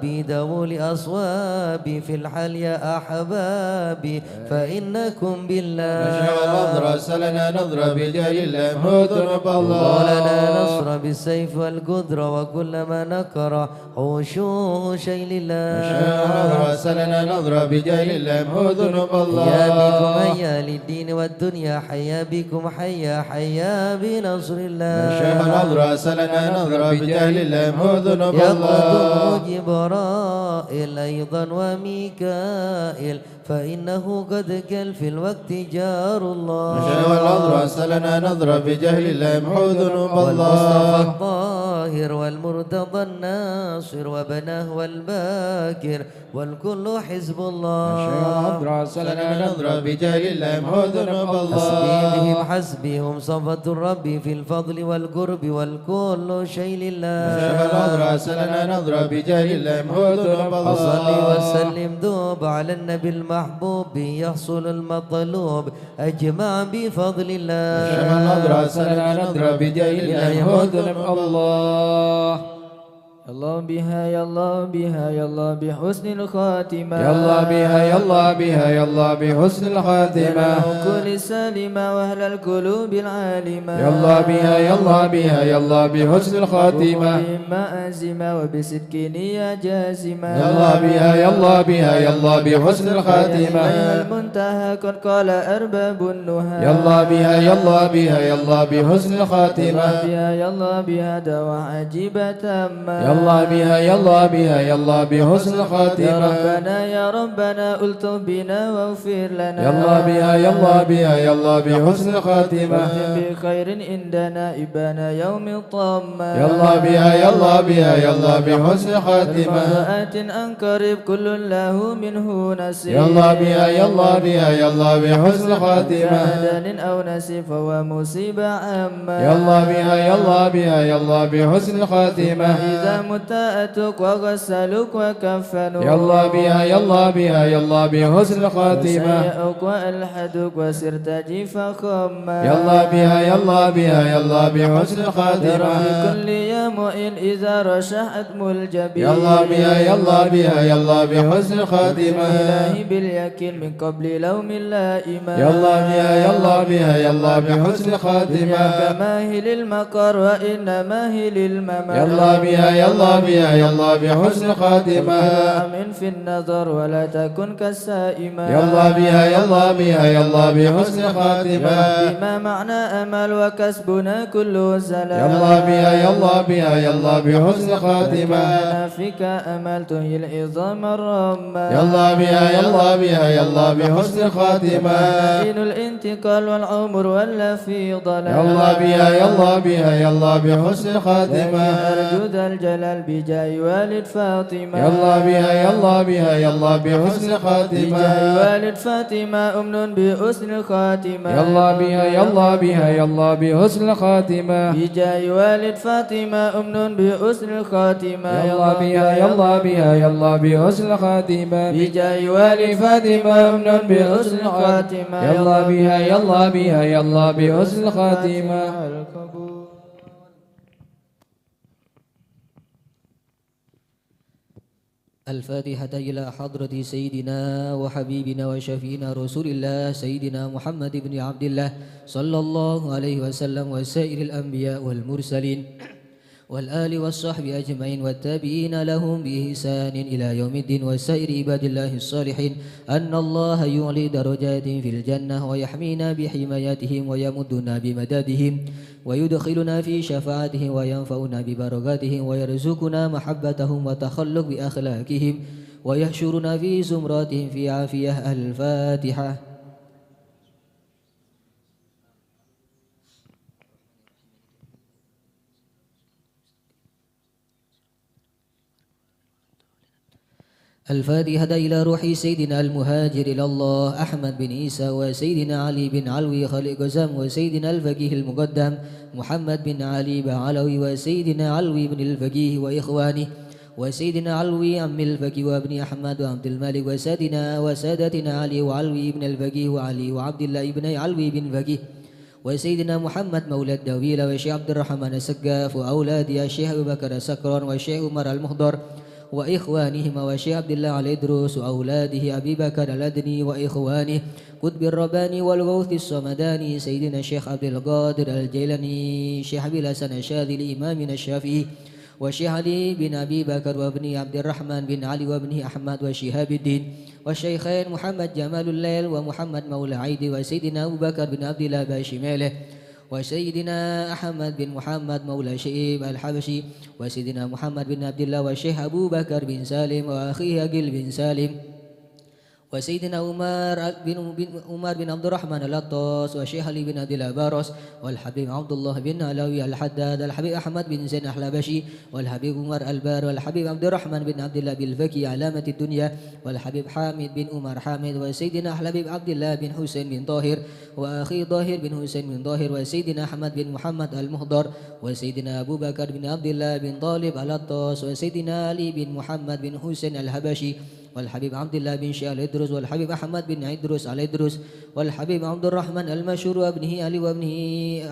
بدول أصواب في الحال يا أحبابي، فإنكم بالله. نشاء الله رسلنا نظرة بجليل لم ذنوب الله. ولنا نصر بالسيف والقدرة وكل ما نكر حوشوه شيء لله. نشاء الله رسلنا نظرة بجليل لم ذنوب الله. حيا بكم حيا للدين والدنيا، حيا بكم حيا، حيا بنصر الله. نشاء الله رسلنا نظرة بجليل لم ذنوب الله. يقدم جبرائيل أيضا وميكائيل، فإنه قد كل في الوقت جار الله. نشاء الله رسلنا نظرة بجليل لم ذنوب الله. والمصطفى الطاهر والمرتضى الناصر وابنه والباكر والكل حزب الله. نشاء الله رسلنا نظرة بجليل لم ذنوب الله. حسبي بهم حسبي هم صفوة الرب في الفضل والقرب والكل شيء لله. نشاء الله رسلنا نظرة بجليل لم ذنوب الله. وصل وسلم دوب على النبي المحبوب يحصل المطلوب أجمع بفضل الله. نشاء الله رسلنا نظرة بجليل لم ذنوب الله. يا الله بها، يا الله بها، يا الله بحسن الخاتمة. يا الله بها، يا الله بها، يا الله بحسن الخاتمة. يا الله كن سالما وأهل القلوب العالمة. يا الله بها، يا الله بها، يا الله بحسن الخاتمة. وقوم بهم مآزما وبصدق نية جازمة. يا الله بها، يا الله بها، يا الله بحسن الخاتمة. يا المنتهى قد قال أرباب النهى. يا الله بها، يا الله بها، يا الله بحسن الخاتمة. يا الله بها، يا الله بها دعوة عجيبة تامة. يا الله بها، يا الله بها، يا الله بحسن الخاتمة. يا ربنا، يا ربنا، الطف بنا واغفر لنا. يا الله بها، يا الله بها، يا الله بحسن الخاتمة. واختم بخير عند نائبنا يوم الطامة. يا الله بها، يا الله بها، يا الله بحسن الخاتمة. وآت عن قريب كل له منه نصيب. يا الله بها، يا الله بها، يا الله بحسن الخاتمة. كان دان أو نسيب فهو مصيبة عامة. يا الله بها، يا الله بها، يا الله بحسن الخاتمة. إذا مت أتوك وغسلوك وكفنوك. يا الله بها، يا الله بها، يا الله بحسن الخاتمة. وسيئوك وألحدوك وصرت جيفا خما. يا الله بها، يا الله بها، يا الله بحسن الخاتمة. يا رب كن لي يا معين إذا رشحت ملجبي. يا الله بها، يا الله بها، يا الله بحسن الخاتمة. إلهي باليقين من قبل لوم اللائمة. يا الله بها، يا الله بها، يا الله بحسن الخاتمة. إياك ماهل المقر وإنما هل الممر. يا الله بها، يا الله بها، يا الله بحسن الخاتمة. أمن في النظر ولا تكن كالسائمة. يا الله بها، يا الله بها، يا الله بحسن الخاتمة. يا رب ما معنا أمل وكسبنا كله زلل. يا الله بها، يا الله بها، يا الله بحسن الخاتمة. لك نفيك أمل تحيي العظام الرمة. يا الله بها، يا الله بها، يا الله بحسن الخاتمة. حين الانتقال والعمر ولى في ضلال. يا الله بها، يا الله بها، يا الله بحسن الخاتمة. لكن أرجو ذا الجلال بجاه والد فاطمة. يا الله بها، يا الله بها، يا الله بحسن الخاتمة. بجاه والد فاطمة أمن بحسن الخاتمة. يا الله بها، يا الله بها، يا الله بحسن الخاتمة. بجاه والد فاطمة أمن بحسن الخاتمة. يا الله بها، يا الله بها، يا الله بحسن الخاتمة. بجاه والد فاطمة أمن بحسن الخاتمة. يا الله بها، يا الله بها، يا الله بحسن الخاتمة. الفاتحة إلى حضرة سيدنا وحبيبنا وشفيعنا رسول الله سيدنا محمد بن عبد الله صلى الله عليه وسلم وسائر الأنبياء والمرسلين والآل والصحب أجمعين والتابعين لهم بإحسان إلى يوم الدين وسائر عباد الله الصالحين، أن الله يعلي درجاتهم في الجنة ويحمينا بحمايتهم ويمدنا بمددهم ويدخلنا في شفاعتهم وينفعنا ببركاتهم ويرزقنا محبتهم وتخلق بأخلاقهم ويحشرنا في زمرتهم في عافية. الفاتحة. الفاتحة إلى روح سيدنا المهاجر إلى الله أحمد بن عيسى وسيدنا علي بن علوي خليل قزم وسيدنا الفقيه المقدم محمد بن علي بعلوي وسيدنا علوي بن الفقيه وإخوانه وسيدنا علوي عم الفقيه وابن أحمد وعبد الملك وسادنا وسادتنا علي وعلوي بن الفقيه وعلي وعبد الله بن علوي بن الفقيه وسيدنا محمد مولى الدويلة والشيخ عبد الرحمن السقاف وأولادي الشيخ أبو بكر السكران والشيخ عمر المخضر وإخوانهما والشيخ عبد الله علي إدروس وأولاده أبي بكر الأدني وإخوانه قطب الرباني والغوث الصمداني سيدنا الشيخ عبد القادر الجيلاني الشيخ أبي الحسن الشاذلي إمامنا الشافعي والشيخ علي بن أبي بكر وابنه عبد الرحمن بن علي وابنه أحمد وشهاب الدين والشيخين محمد جمال الليل ومحمد مولى عيد وسيدنا أبو بكر بن عبد الله باشماله وسيدنا أحمد بن محمد مولى شئيب الحبشي وسيدنا محمد بن عبد الله والشيخ أبو بكر بن سالم وأخيه عقيل بن سالم وسيدنا عمر بن، بن عمر بن عبد الرحمن العطاس والشيخ علي بن عبد الله باروس والحبيب عبد الله بن علوي الحداد الحبيب أحمد بن زين الحبشي والحبيب عمر البار والحبيب عبد الرحمن بن عبد الله بالفقي علامة الدنيا والحبيب حامد بن عمر حامد وسيدنا الحبيب عبد الله بن حسين بن طاهر وأخي طاهر بن حسين بن طاهر وسيدنا أحمد بن محمد المخضر وسيدنا أبو بكر بن عبد الله بن طالب العطاس وسيدنا علي بن محمد بن حسين الحبشي والحبيب عبد الله بن شيخ الإدروس والحبيب أحمد بن إدروس الإدروس والحبيب عبد الرحمن المشهور وابنه علي وابنه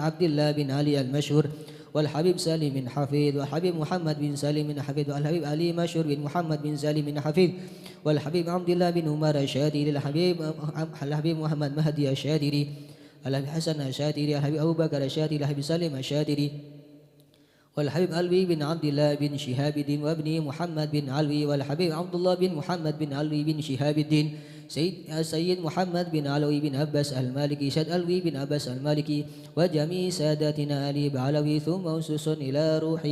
عبد الله بن علي المشهور والحبيب سالم بن حفيظ والحبيب محمد بن سالم بن حفيظ والحبيب علي مشهور بن محمد بن سالم بن حفيظ والحبيب عبد الله بن عمر الشاتري الحبيب، الحبيب محمد مهدي الشاتري الحبيب حسن الشاتري الحبيب أبو بكر الشاتري الحبيب سالم الشاتري والحبيب علوي بن عبد الله بن شهاب الدين وابنه محمد بن علوي والحبيب عبد الله بن محمد بن علوي بن شهاب الدين سيد، السيد محمد بن علوي بن عباس المالكي سيد علوي بن عباس المالكي وجميع ساداتنا آل بعلوي ثم خصوصا إلى روح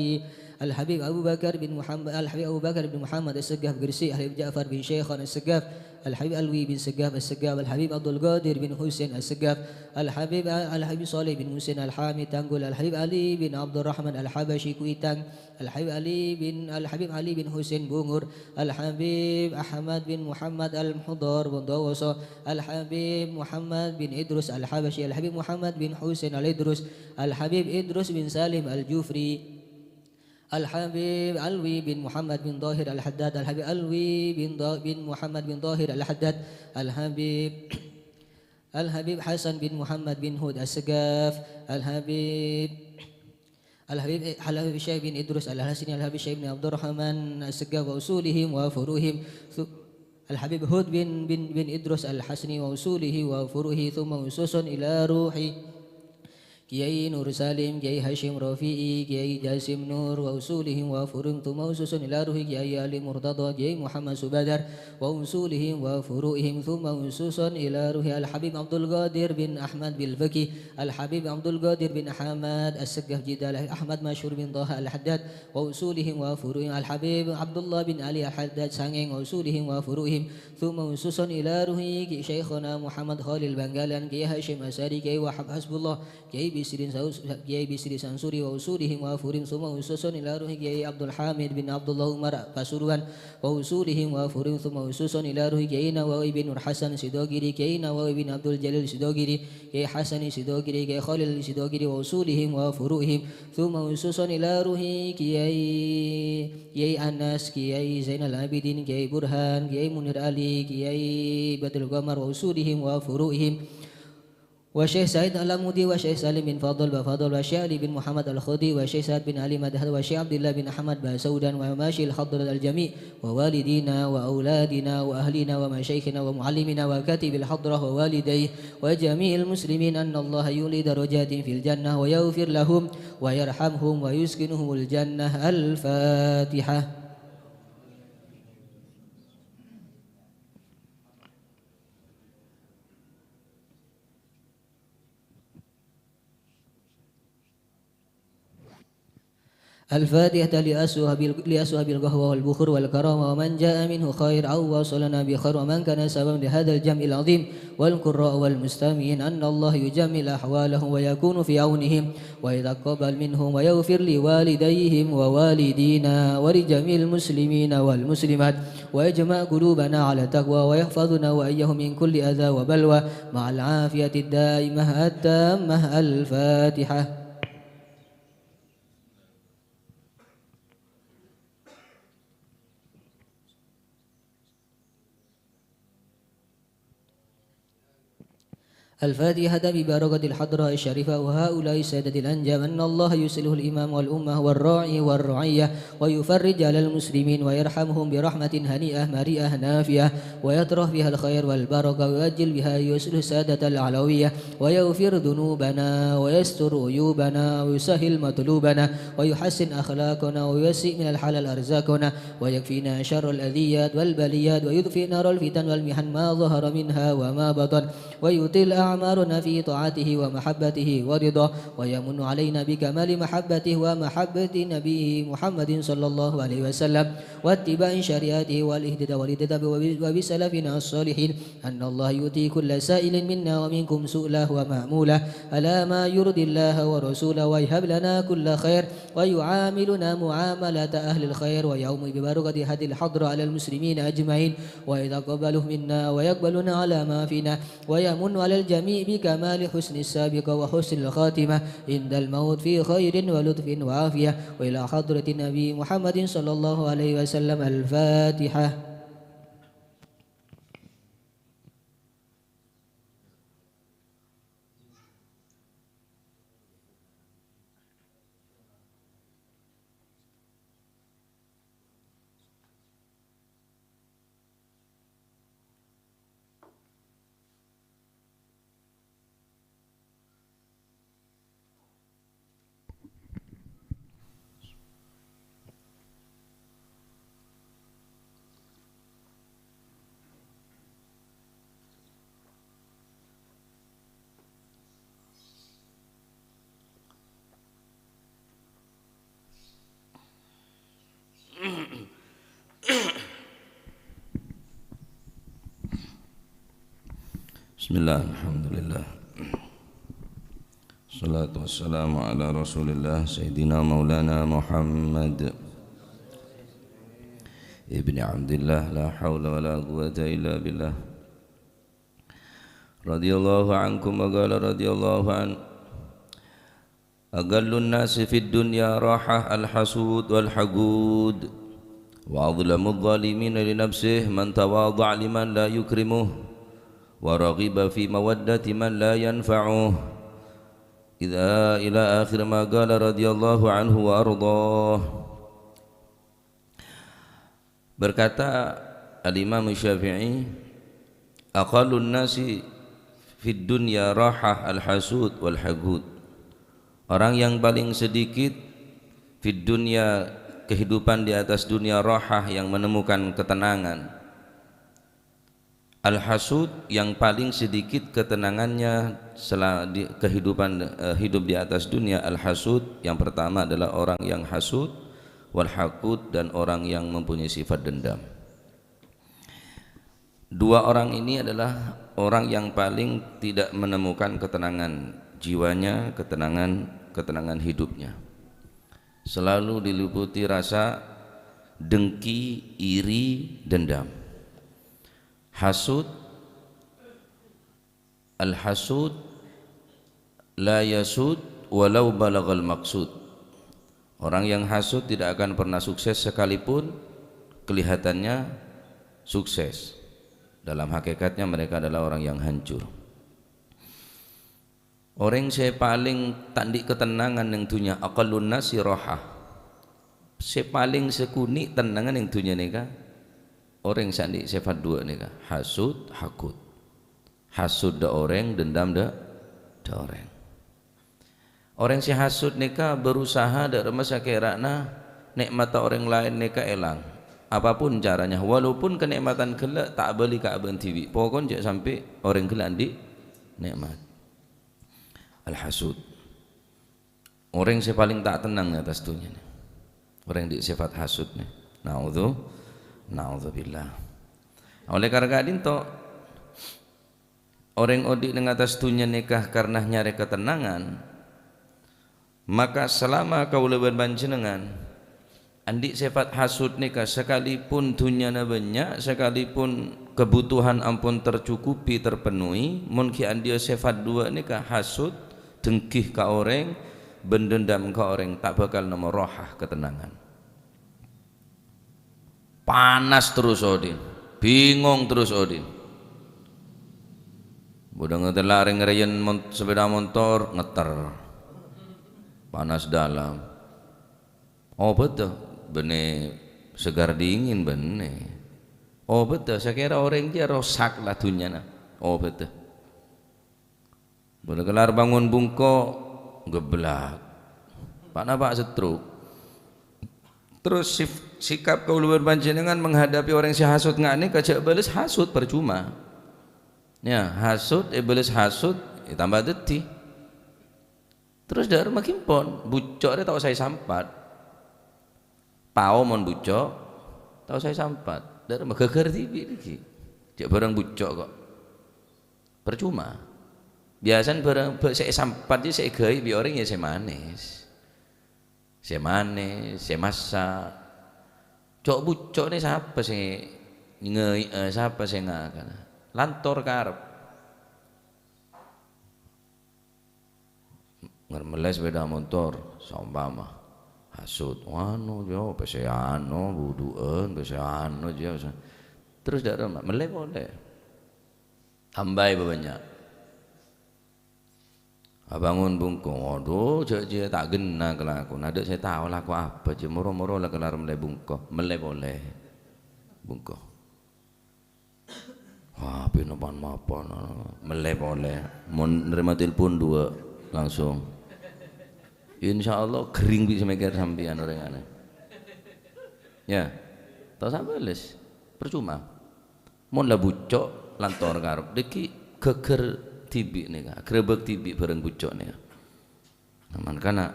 الحبيب أبو بكر بن محمد، الحبيب أبو بكر بن محمد السقاف قرسي، الحبيب جعفر بن شيخان السقاف، الحبيب علوي بن سقاف السقاف، الحبيب عبد القادر بن حسين السقاف، الحبيب، الحبيب صالح بن حسين الحامي تانقول، الحبيب علي بن عبد الرحمن الحبشي كويتان، الحبيب علي بن، الحبيب علي بن حسين بونغور، الحبيب أحمد بن محمد المخضر بندووسو، الحبيب محمد بن إدروس الحبشي، الحبيب محمد بن حسين الإدروس، الحبيب إدروس بن سالم الجوفري، الحبيب علوي بن محمد بن طاهر الحداد، الحبيب علوي بن ط-، بن محمد بن طاهر الحداد، الحبيب، الحبيب حسن بن محمد بن هود السقاف، الحبيب، الحبيب، الحبيب الشيخ بن إدروس الحسني، الحبيب الشيخ بن عبد الرحمن السقاف وأصولهم وفروعهم، ث-، الحبيب هود بن، بن، بن إدروس الحسني وأصوله وفروعه، ثم خصوصا إلى روح كياي نور سالم، كياي هاشم رفيعي، كياي جاسم نور وأصولهم وفروعهم، ثم خصوصا إلى روح كياي علي مرتضى، كياي محمد سبادر وأصولهم وفروعهم، ثم خصوصا إلى روح الحبيب عبد القادر بن أحمد بالفقي، الحبيب عبد القادر بن أحمد السقاف جدة، الحبيب أحمد مشهور بن طه الحداد وأصولهم وفروعهم، الحبيب عبد الله بن علي الحداد سانغين وأصولهم وفروعهم، ثم خصوصا إلى روح شيخنا محمد خليل بنغالان، كياي هاشم أزهري، كياي وهاب حسبالله، كياي بشري ساوس-، كياي بشري سانسوري وأصولهم وفروعهم، ثم خصوصا إلى روح كياي عبد الحميد بن عبد الله عمر Pasuruan وأصولهم وفروعهم، ثم خصوصا إلى روح كياي نووي بن نور حسن سدوغيري، كياي نووي بن عبد الجليل سدوغيري، كياي حسن سدوغيري، كياي خليل سدوغيري وأصولهم وفروعهم، ثم خصوصا إلى روح كياي، كياي أنس، كياي زين العابدين، كياي برهان، كياي منير علي، كياي بدر القمر وأصولهم وفروعهم، والشيخ سعيد العمودي، والشيخ سالم بن فاضل بفاضل، والشيخ علي بن محمد الخدي، والشيخ سعد بن علي مدهد، والشيخ عبد الله بن أحمد باسودان، ومشايخ الحضرة الجميع، ووالدينا وأولادنا وأهلنا ومشايخنا ومعلمينا وكاتب الحضرة ووالديه وجميع المسلمين أن الله يعلي درجاتهم في الجنة ويغفر لهم ويرحمهم ويسكنهم الجنة. الفاتحة. الفاتحة لأصحاب، لأصحاب القهوة والبخور والكرامة ومن جاء منه خير أو وصلنا بخير ومن كان سببا لهذا الجمع العظيم والقراء والمستمعين أن الله يجمل أحوالهم ويكون في عونهم ويتقبل منهم ويغفر لوالديهم ووالدينا ولجميع المسلمين والمسلمات ويجمع قلوبنا على التقوى ويحفظنا وإياهم من كل أذى وبلوى مع العافية الدائمة التامة. الفاتحة. الفاتحة ببركة الحضرة الشريفة وهؤلاء السادة الأنجاب أن الله يصلح الإمام والأمة والراعي والرعية ويفرج على المسلمين ويرحمهم برحمة هنيئة مريئة نافعة ويطرح بها الخير والبركة ويعجل بها يصلح سادة العلوية ويغفر ذنوبنا ويستر عيوبنا ويسهل مطلوبنا ويحسن أخلاقنا ويوسع من الحلال أرزاقنا ويكفينا شر الأذيات والبليات ويطفئ نار الفتن والمحن ما ظهر منها وما بطن ويطيل أعمارنا في طاعته ومحبته ورضاه ويمن علينا بكمال محبته ومحبة نبيه محمد صلى الله عليه وسلم واتباع شريعته والاهتداء والاهتداء وب-، وبسلفنا الصالحين أن الله يؤتي كل سائل منا ومنكم سؤله ومأموله على ما يرضي الله ورسوله ويهب لنا كل خير ويعاملنا معاملة أهل الخير ويعم ببركة هذه الحضرة على المسلمين أجمعين ويتقبله منا ويقبلنا على ما فينا ويمن على الجميع بكمال حسن السابقة وحسن الخاتمة عند الموت في خير ولطف وعافية وإلى حضرة النبي محمد صلى الله عليه وسلم. الفاتحة. بسم الله، الحمد لله. الصلاة والسلام على رسول الله سيدنا مولانا محمد ابن عبد الله، لا حول ولا قوة إلا بالله. رضي الله عنكم وقال رضي الله عنه. أقل الناس في الدنيا راحة الحسود والحقود، وأظلم الظالمين لنفسه من تواضع لمن لا يكرمه، ورغب في مودة من لا ينفعه. إذا إلى آخر ما قال رضي الله عنه وأرضاه. Berkata Al-Imam Syafi'i, "Aqallun nasi fid dunya rahah al-hasud wal haqud." Orang yang paling sedikit fid dunya, kehidupan di atas dunia, rahah, yang menemukan ketenangan. Al-hasud, yang paling sedikit ketenangannya sela-, di kehidupan, eh, hidup di atas dunia. Al-hasud yang pertama adalah orang yang hasud, wal haqud, dan orang yang mempunyai sifat dendam. Dua orang ini adalah orang yang paling tidak menemukan ketenangan jiwanya, ketenangan, ketenangan hidupnya. Selalu diliputi rasa dengki, iri, dendam. Hasud, al-hasud la yasud walau balagal maksud. Orang yang hasud tidak akan pernah sukses sekalipun kelihatannya sukses. Dalam hakikatnya mereka adalah orang yang hancur. Orèng sè palèng ta' andi' katenangan neng dhunnya, aqallun nasi rahah. Sè palèng sakonè' tenangan neng dhunnya nèka, orèng sè andi' sèfat duwâ' nèka, hasud, haqud. Hasud dâ' orèng, dendam dâ', dâ' orèng. Orèng sè hasud nèka berusaha dâ' remma sakèrana nè'matta orèng laèn nèka èlang. Apapun caranya, walaupun kanè'matan ghellâ' ta' abâli ka abâ'na dhibi', pokokna jhâ' sampè' orèng ghellâ' andi' nè'mat. Al-hasud. Orèng sè palèng ta' tennang è attas dhunnya nè. Orèng andi' sèfat hasud nè. Na'udzu-, na'udzubillah. Oleh karena ka'dinto, orèng odi' neng attas dhunnya nèka karena nyarè katennangan, maka selama kaulâ bân panjhennengngan andi' sèfat hasud nèka, sakalipun dhunnyana bânnya', sakalipun kebutuhan ampon tercukupi, terpenuhi, mon ghi' andi'â sèfat duwâ' nèka, hasud, dengghi ka orèng, bân dendam ka orèng, ta' bhâkal nemmo roha katennangan. Panas terros odi', bingong terros odi'. Bâdâ ngatella' rèng-rèyèn mon-, sepeda motor, ngetter. Panas dalam. Obâdhâ, bânnè segar dingin bânnè. Obâdhâ, sakèra orèng jiyâ rosak la dhunnyana. Obâdhâ. Bâdâ kellar bângon bungko, geblak. Pa'-napa' stroke. Terros sif-, sikap kaulâ bân panjhennengngan menghadapi orèng sè hasud nga' nèka, jhâ' bâles hasud, parcoma. Ya, hasud, èbâles hasud, ya tambah dhâddhi. Terros dâ' remma ghi' empon, bucco' rè tao saè sampat. Pao mon bucco', tao saè sampat. Dâ' remma ghâghâr dhibi' dhâggi'. Jhâ' bhârâng bucco' kok. Parcoma. Biyasana bhârâng bâ-, sè èsampat jiyâ sè èghâi' bi' orèng ya sè manis. Sè manis, sè massa'. Co' bucco' nè sapa sè ngâi'â, sapa sè ngakana? Lantor karep. Ngermellè sepeda motor, saompama hasud, "Anu, yo, pèssè anu, budhu'ân, pèssè anu, yo." Terros dâ' remma, mellè polè. Tambai bâbânnya'. Abângon bungko, "Adu, jhâ', jhâ', ta' ghenna kalakowanna. Adâ' sè tao lako apa, jhâ', moro-moro la kellar mellè bungko." Mellè polè bungko. Wah, pènopan mapan, mellè polè. Mon narèma telepon dua langsung. Insya Allah ghering bi' sè mèkkèr sampèyan orèng anè. Ya. Tao sapa les? Parcoma. Mon la bucco', lantor karep. Dhâggi' ghâghâr dhibi' nèka, agrabâk dhibi' bhârâng bucco' nèka. Nah, mangkana,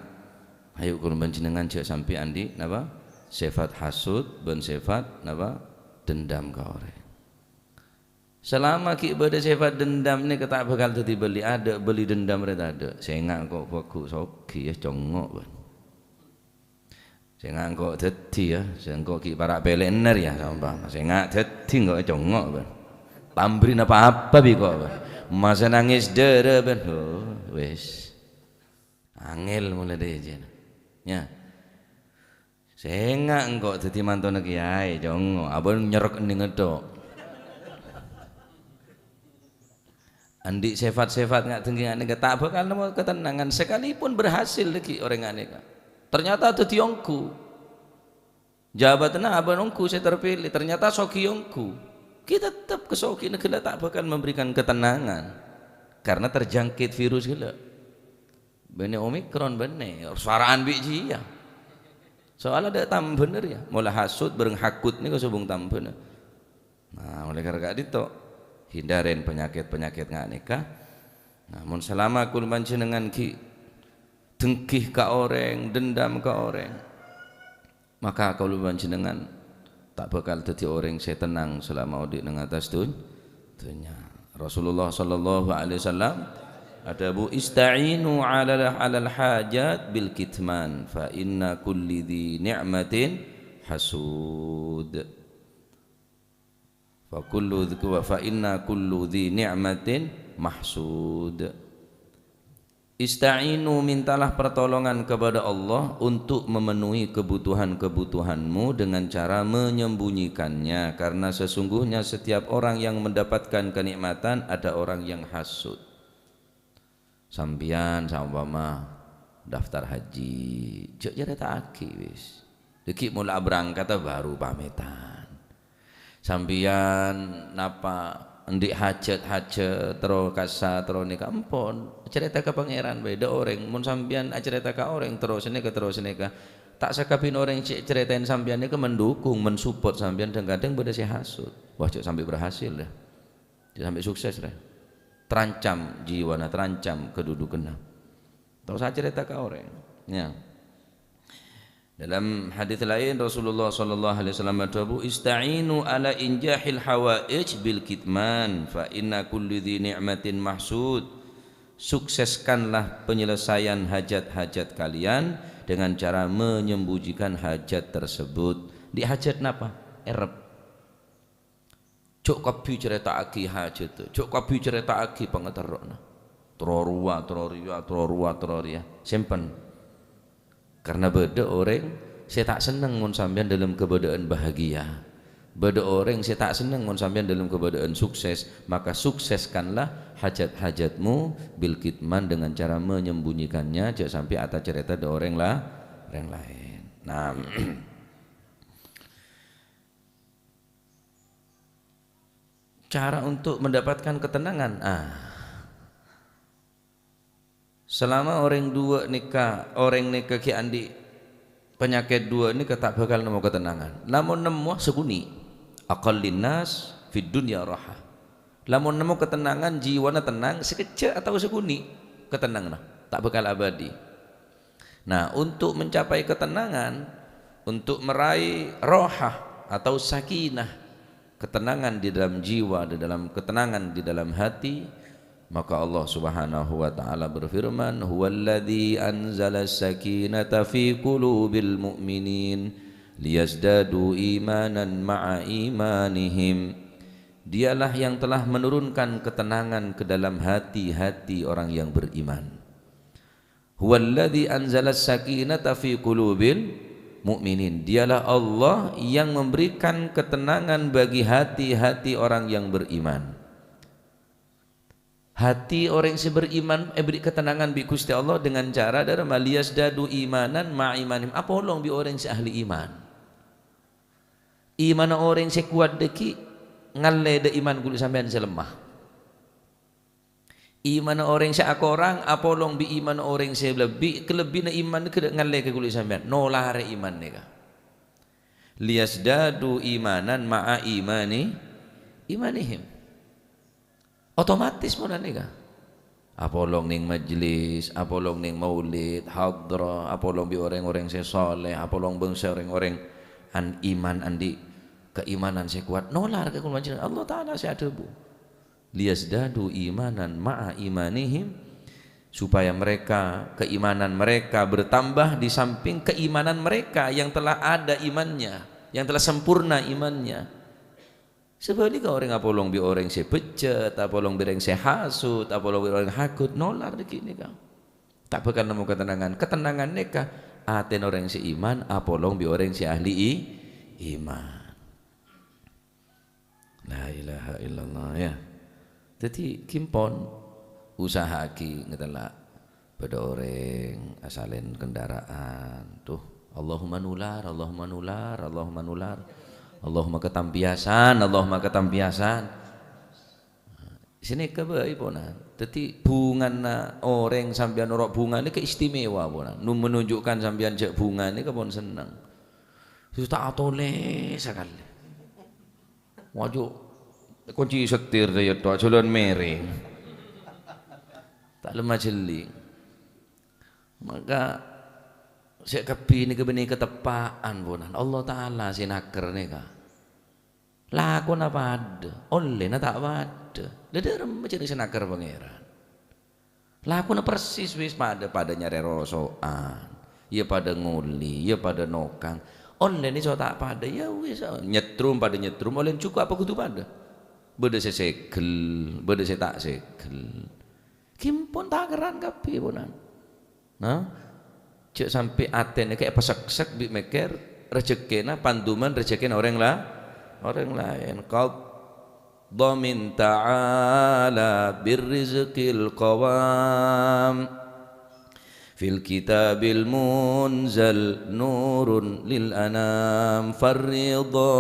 ayo kaulâ panjhennengngan jhâ' sampè' andi', napa? Sèfat hasud bân sèfat, napa? Dendam ka orèng. Salama ghi' bâdâ sèfat dendam nèka ta' bhâkal dhâddhi bâli adâ', bâli dendam rè tadâ'. Sènga' engko' bhâghu soghi, ya, congngo', bân. Sènga' engko' dhâddhi, ya, sèngko' ghi' para' pèlè enner, ya, saompama. Sènga' dhâddhi engko' congngo', bân. Tambri napa-apa bi' ko', bân. Masa nangès dârâ, bân. Oh, wis. Angèl molaè dhâjâna. Ya. Sènga' engko' dhâddhi mantona kèyaè, congngo', abâ' nyerrek endhingnga tho. Andi' sèfat-sèfat nga' dhengngèyan nèka ta' bhâkal nemmo katennangan, sakalipun berhasil dhâggi' orèng nga' nèka. Ternyata dhâddhi ongghu. Jabâtanna abâ' ongghu sè terpilih, ternyata soghi ongghu. Ghi' tettep kasoghiyânna ghellâ' ta' bhâkal memberikan ketenangan, karena terjangkit virus ghellâ'. Bânnè Omikron, bânnè. Sara'an bi' jiyâ. Soalnya adâ' tambhâna rèya. Mola hasud bhâreng hakut nèka sobung tambhâna. Nah, oleh karena ka'dinto, hindarè panyakèt-panyakèt nga' nèka. Nah, mon salama kaulâ panjhennengngan ghi' dengghi ka orèng, dendam ka orèng, maka kaulâ panjhennengngan ta' bhâkal dhâddhi orèng sè tennang salama odi' neng attas dun-, dhunnya. Rasulullah sallallahu alaihi wasallam adhâbu, "Ista'inu 'alal, 'alal hajat bil kitman, fa inna kulli dzi ni'matin hasud." Fa kullu dzi-, fa inna kullu dzi ni'matin mahsud. Ista'inu, mintalah pertolongan kepada Allah untuk memenuhi kebutuhan-kebutuhanmu dengan cara menyembunyikannya, karena sesungguhnya setiap orang yang mendapatkan kenikmatan ada orang yang hasud. Sampèyan saompama daftar haji, jhâ' carèta'aghi wis. Dhâggi' mola aberangkata baru pamètan. Sampèyan napa andi' hajat-hajat, terro kassa, terro nèka, empon. Carèta ka Pangèran bhâi, dâ' orèng. Mon sampèyan acarèta ka orèng, terro sanèka, terro sanèka. Ta' sakabin orèng sè carèta'in sampèyan nèka mendukung, mensupport sampèyan, dhâng-kadhâng bâdâ sè hasud. Wah, jhâ' sampè' berhasil, yâ. Jhâ' sampè' sukses, rè. Terancam jiwana, terancam kedudukanna. Ta' osa carèta ka orèng. Ya. Dalam hadis lain, Rasulullah sallallahu alaihi wasallam adhâbu, "Ista'inu ala injahil hawaij bil kitman, fa inna kulli dzi ni'matin mahsud." Sukseskanlah penyelesaian hajat-hajat kalian dengan cara menyembunyikan hajat tersebut. Di hajat napa? Errep. Jhâ' kabbhi carèta'aghi hajhâddhâ, jhâ' kabbhi carèta'aghi pangaterro'na. Terro rowa, terro rèya, terro rowa, terro rèya. Simpen. Karena bâdâ orèng sè ta' senneng mon sampèyan dalam keadaan bahagia. Bâdâ orèng sè ta' senneng mon sampèyan dalam keadaan sukses. Maka sukseskanlah hajat-hajatmu bil kitman, dengan cara menyembunyikannya, jhâ' sampè' atacarèta dâ' orèng la-, orèng laèn. Nah, cara untuk mendapatkan ketenangan. Ah. Salama orèng duwâ' nèka, orèng nèka ghi' andi' panyakèt duwâ' nèka ta' bhâkal nemmo ketenangan. Lamon nemmowa sakonè', aqallin nas fid dunya raha. Lamon nemmo ketenangan, jiwana tennang, sakejjhâ' atau sakonè' ketenanganna, ta' bhâkal abâdhi. Nah, untuk mencapai ketenangan, untuk meraih rohah atau sakinah, ketenangan di dalam jiwa, di dalam, ketenangan di dalam hati, maka Allah Subhanahu wa Ta'ala berfirman, "Huwallazi anzala sakinata fi qulubil mu'minin liyazdadu imanan ma'a imanihim." Dialah yang telah menurunkan ketenangan ke dalam hati-hati orang yang beriman. "Huwallazi anzalas sakinata fi qulubil mu'minin." Dialah Allah yang memberikan ketenangan bagi hati-hati orang yang beriman. Hati orèng sè beriman èberri' ketenangan bi' Ghustè Allah dengan cara dârâmma, "Liyazdadu imanan ma'a imanihim." Apolong bi' orèng sè ahli iman. Imanna orèng sè kowat dâgghi' ngallè dâ' iman kaulâ sampèyan sè lemma. Imanna orèng sè akorang apolong bi' imanna orèng sè lebbi, kalebbina iman nèka ngallè ka kaulâ sampèyan, nolarè iman nèka. "Liyazdadu imanan ma'a imani, imanihim." Otomatis pon nèka. Apolong neng majelis, apolong neng maulid, hadrah, apolong bi' orèng-orèng sè saleh, apolong bângsa orèng-orèng an-, iman andi' kaimanan sè kowat, nolar ka kaulâ panjhennengngan. Allah Ta'ala sè adhâbu. "Liyazdadu imanan ma'a imanihim," supaya mereka, keimanan mereka bertambah di samping keimanan mereka yang telah ada imannya, yang telah sempurna imannya. Sabhâligghâ orèng apolong bi' orèng sè bejjhât, apolong bi' orèng sè hasut, apolong bi' orèng hagut, nolar dâgghi' nèka. Ta' bhâkal nemmo ketenangan. Ketenangan nèka atèna orèng sè iman, apolong bi' orèng sè ahli i-, iman. La ilaha illallah, ya. Dhâddhi, ghi pon usaha'aghi ngatela' bâdâ orèng asalèn kendaraan. Tuh, Allahumma nular, Allahumma nular, Allahumma nular. Allahumma ketampiasan, Allahumma ketampiasan. Sè nèka bhâi, ponan. Dhâddhi, bhungana orèng sampèyan noro' bhunga nèka istimewa, ponan. Nu-, menunjukkan sampèyan jhâ' bhunga nèka pon senneng. Terros ta' atolè sakalè. Waju, kunci setir saja, tok, jhâlân mèrèng. Ta' lemma jhelling. Maka, sè kabbhi nèka bânnè kateppa'an, ponan. Allah Ta'ala sè naker nèka. Lakona padâ, ollèna ta' padâ. Dhâddhi, dâremma jhâ' sè naker Pangèran. Lakona persis wis padâ, padâ nyarè roso'an, iyâ padâ ngolè, iyâ padâ nokang. Ollèna sè ta' padâ, ya wis, nyetrum padâ nyetrum, ollèna jhuko' apa kodhu padâ? Bâdâ sè segel, bâdâ sè ta' segel. Ghi pon takerra'an kabbhi, ponan. Nah, jhâ' sampè' atèna kè èpaseksek bi' mèkkèr rejekkèna, panduman rejekkèna orèng la-, orèng laèn. Qad dhamin ta'ala birrizqil qawam. Fil kitabil munzal nurun lil anam. Farridha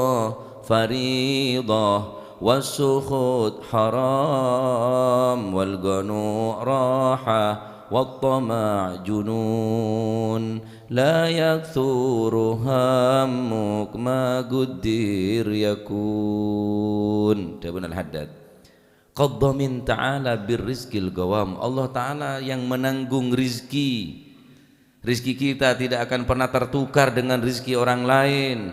faridah, was sukhut haram, wal ghanu raha, wat tama' junun. La yakthuru hammuk ma quddir yakun. Dhâbuna Al-Haddad. Qad dhamin ta'ala bir rizqil qawam. Allah Ta'ala yang menanggung rizki. Rizki kita tidak akan pernah tertukar dengan rizki orang lain.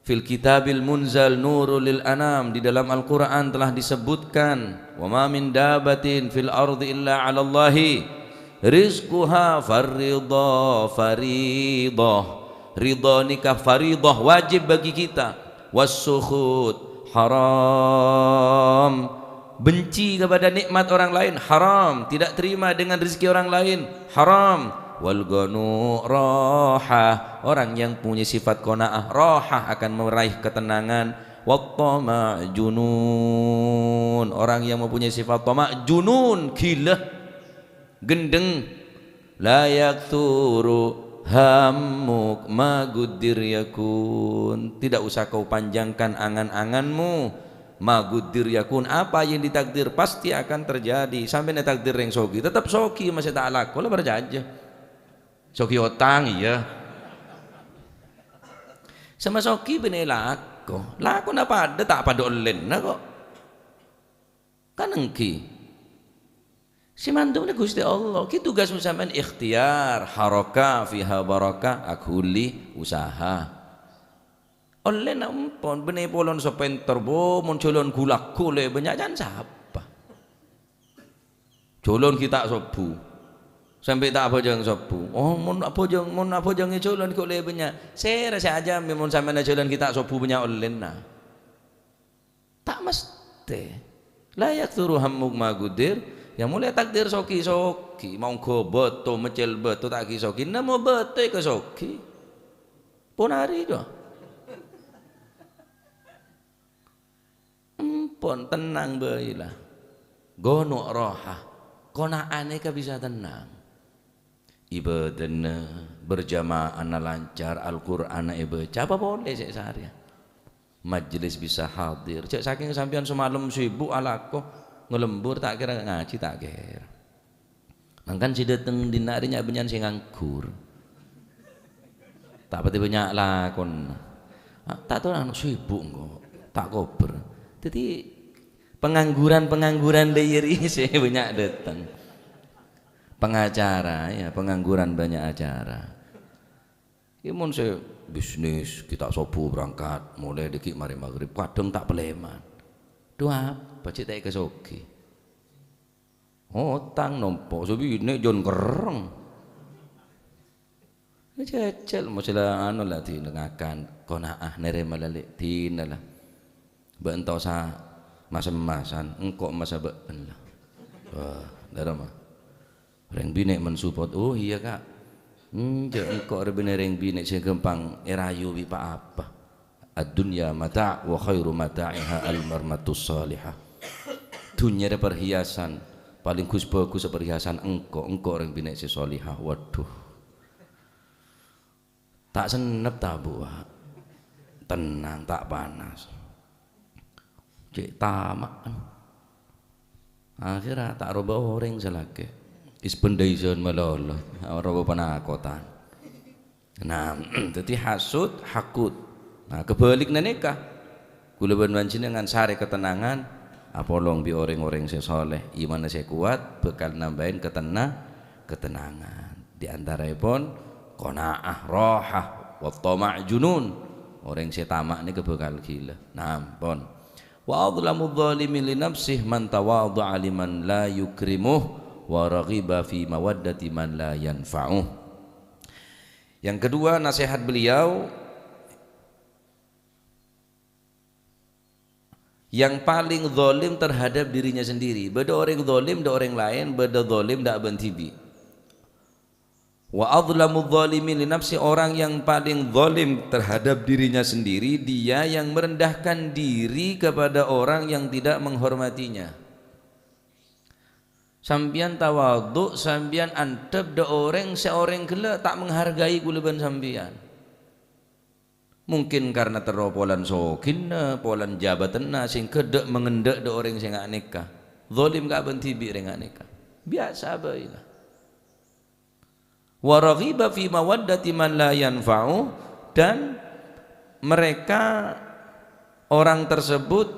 Fil kitabil munzal nurul lil anam, di dalam Al-Quran telah disebutkan, "Wa ma min dabatin fil ardi illa 'alallahi rizquha farridha faridah." Ridha nika faridah, wajib bagi kita. Was sukhut haram. Benci kepada nikmat orang lain, haram. Tidak terima dengan rezeki orang lain, haram. Wal qanu' raha. Orang yang punya sifat qanaah, raha, akan meraih ketenangan. Wat tama' junun. Orang yang mempunyai sifat tama', junun, gila. Gendeng. La yaktsuru hammuk ma quddir yakun. Tidak usah kau panjangkan angan-anganmu. Ma quddir yakun, apa yang ditakdir pasti akan terjadi. Sampèyan takdir rèng sogi, tetep sogi, masih ta' alako, la parcajâ. Sogi otang, iyâ. Sama sogi bânnè lako. Lakona padâ, ta' padâ ollèna kok. Kan ènggi. Sè mandumna Ghustè Allah. Ghi tugas sampèyan ikhtiar, haraka, fiha baraka, aghuli, usaha. Ollèna empon, bânnè polon sapènter, bo, mon jhâlân ghulâ-ghulâ bânnya', can sapa? Jhâlân ghi' ta' sobbhu. Sampè' ta' abhâjâng sobbhu. Oh, mon abhâjâng, mon abhâjângè jhâlân ghi' ollè bânnya'. Sèra sè ajâmè mon sampèyan jhâlân ghi' ta' sobbhu bânnya' ollèna? Ta' mestè. La yaktsuru hammuk ma quddir, ya molaè takdir sogi-sogi, maongghâ bâto, mècèl bâto ta' ghi' sogi, nemmo bâto èkasogi. Pon arè, do. Empon, tenang bhâi, la. Qanu' raha. Qanaah nèka bisa tenang. Ibâdâna, berjamaahna lancar, Al-Qur'anna èbâca, apa polè sè sarèya? Majelis bisa hadir. Jhâ' sakèng sampèyan samalem sibuk alako, ngalembur, ta' kèra ngajhi, ta' kèra. Mangkana sè dâteng dinna' rè nya'-bânnya'an sè nganggur. Ta' patè bânnya' lakona. Ah, ta' tao anu sibuk engko', ta' kobâr. Dhâddhi pengangguran-pengangguran lèyèr sè bânnya' dâteng. Pengacara, ya, pengangguran banyak acara. Ki mon sè bisnis, ghi' ta' sobbhu berangkat, molaè dâgghi' marè maghrib, kadhâng ta' palèman. Dhu apa, cè' ta' èkasogi. Otang nompo', sè binè' jhân kerrèng. Jhâjhâl, mo sè la anu la dinengngakan, qanaah narèma la lè' dinah la. Bâ'na ta' osa mas-emmasan, engko' emmas abâ'na la. Wah, dârâmma. Rèng binè' men support, "Oh, iyâ, Ka'." Enjâ', engko' rè bânnè rèng binè' sè ghâmpang èrayu bi' pa-apa. "Ad-dunya mata' wa khairu mata'iha al-mar'atus shalihah." Dhunnya rè perhiasan, palèng ghus-bhâghus perhiasan engko', engko' rèng binè' sè shalihah. Waduh. Ta' sennep tabu', Wa'. Tenang, ta' panas. Cè' tama'. Akhirra ta' roba orèng sè lakè'. Is bendaisan malolo, roba panakotan. Nah, dhâddhi hasud, hakut. Nah, kebâlikna nèka. Kaulâ bân panjhennengngan sarè ketenangan, apolong bi' orèng-orèng sè shalèh, imanna sè kowat, bhâkal nambâi ketenna-, ketenangan. Di antaraèpon qanaah, rahah, wa tama' junun. Orèng sè tama' nèka bhâkal ghilâ. Naam, pon. "Wa adhlamu dhalimin li nafsih man tawadha'a liman la yukrimuh, wa raghiba fi mawaddati man la yanfa'uh." Yang kedua, nasihat beliau, yang paling zalim terhadap dirinya sendiri. Bâdâ orèng zalim dâ' orèng laèn, bâdâ zalim dâ' bân dhibi'. "Wa adhlamu dhalimin li nafsi," orang yang paling zalim terhadap dirinya sendiri, dia yang merendahkan diri kepada orang yang tidak menghormatinya. Sampèyan tawadhu, sampèyan andhâp dâ' orèng sè orèng ghellâ' ta' menghargai kaulâ bân sampèyan. Mungkin karna terro polana sogina, polana jabâtanna, sehingga dâ' mangendâ' dâ' orèng sè nga' nèka. Zalim ka bân dhibi' rèng nga' nèka. Biyasa bhâi la. "Wa raghiba fi mawaddati man la yanfa'u," dan mereka, orang tersebut,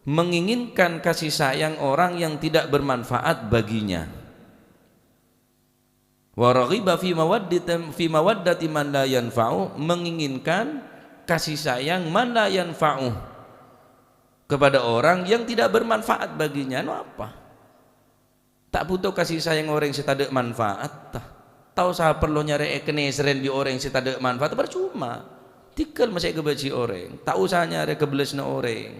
menginginkan kasih sayang orang yang tidak bermanfaat baginya. Wa raghiba fi mawaddati, fi mawaddati man la yanfa'u, menginginkan kasih sayang man la yanfa'u, kepada orang yang tidak bermanfaat baginya. Anu apa? Ta' buto kasih sayang orèng sè tadâ' manfaat, ta. Ta' osa parlo nyarè èkenèserrèn bi' orèng sè tadâ' manfaat, parcoma. Dhingghâl masè èkabâji orèng. Ta' osa nyarè kabellasna orèng.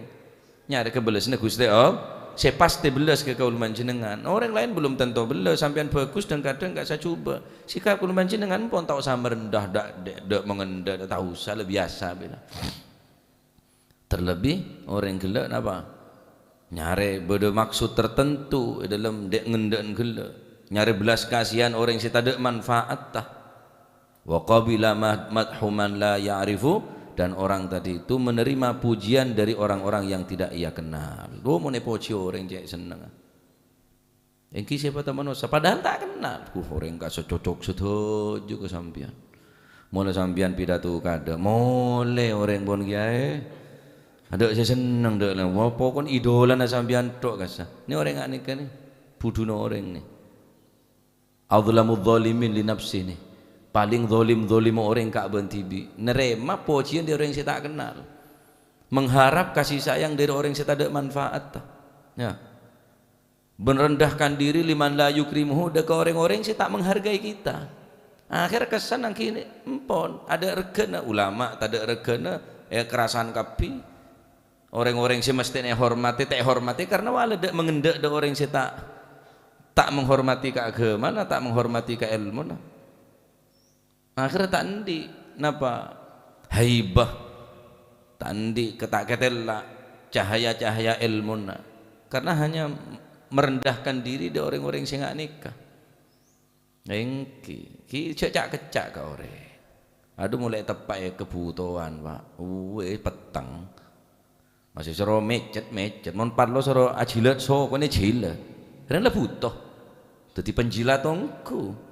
Nyarè kabellasna Ghustè Allah. Sè pastè bellas ka kaulâ panjhennengngan. Orèng laèn belum tanto bellas, sampèyan bhâghus dhâng-kadhâng ka sajhubâ. Sikap kaulâ panjhennengngan pon ta' osa marendah, dâ', dâ', dâ' mangendâ, ta' osa, la biyasa bhâi la. Terlebih orèng ghellâ' napa? Nyarè bâdâ maksud tertentu è dâlem dâ'-ngendâ'ân ghellâ'. Nyarè bellas kasihan orèng sè tadâ' manfaatta. Wa qabila mad-, madhu man la ya'rifu, dan orang tadi itu menerima pujian dari orang-orang yang tidak ia kenal. Duh, mon èpojhi orèng cè' sennengnga. Èngghi sèpata manossa, padahal ta' kennal. Wah, orèng ka'issa' cocok sadhâjâ ka sampèyan. Molaè sampèyan pidato kadâ', molè orèng pon kèyaè. Adâ' sè senneng dâ' la, wah, pokon idolana sampèyan tok ka'issa'. Nè orèng nga' nèka nè, budhuna orèng nè. Adzlamudz dzalimin li nafsih nè. Palèng dzalim-dzalimma orèng ka abâ'na dhibi'. Narèma pojiyân dâri orèng sè ta' kennal. Mengharap kasih sayang dâri orèng sè tadâ' manfaatta. Ya. Bân rendahkan diri liman la yukrimuhu, dâ' ka orèng-orèng sè ta' menghargai kita. Akhèr kessan angghi empon, adâ' règhâna, ulama tadâ' règhâna, èkarasan kabbhi. Orèng-orèng sè mestèna èhormatè, ta' èhormatè karna wala dâ' mangendâ' dâ' orèng sè ta', ta' menghormati ka aghâmana, ta' menghormati ka èlmona. Akhèrra ta' andi', napa? Haibah. Ta' andi' ka-, ta' katella' cahaya-cahaya èlmona. Karena hanya merendahkan diri dâ' orèng-orèng sè nga' nèka. Èngghi, ghi jhâ' ca'-kecca' ka orèng. Adhu, molaè teppa' è kabhutowan, Pak. Uwè, petteng. Masè soro mècèt-mècèt, mon parlo soro ajhilât, sokonè jhilât. Rèng la bhuto. Dhâddhi panjhilât ongghu.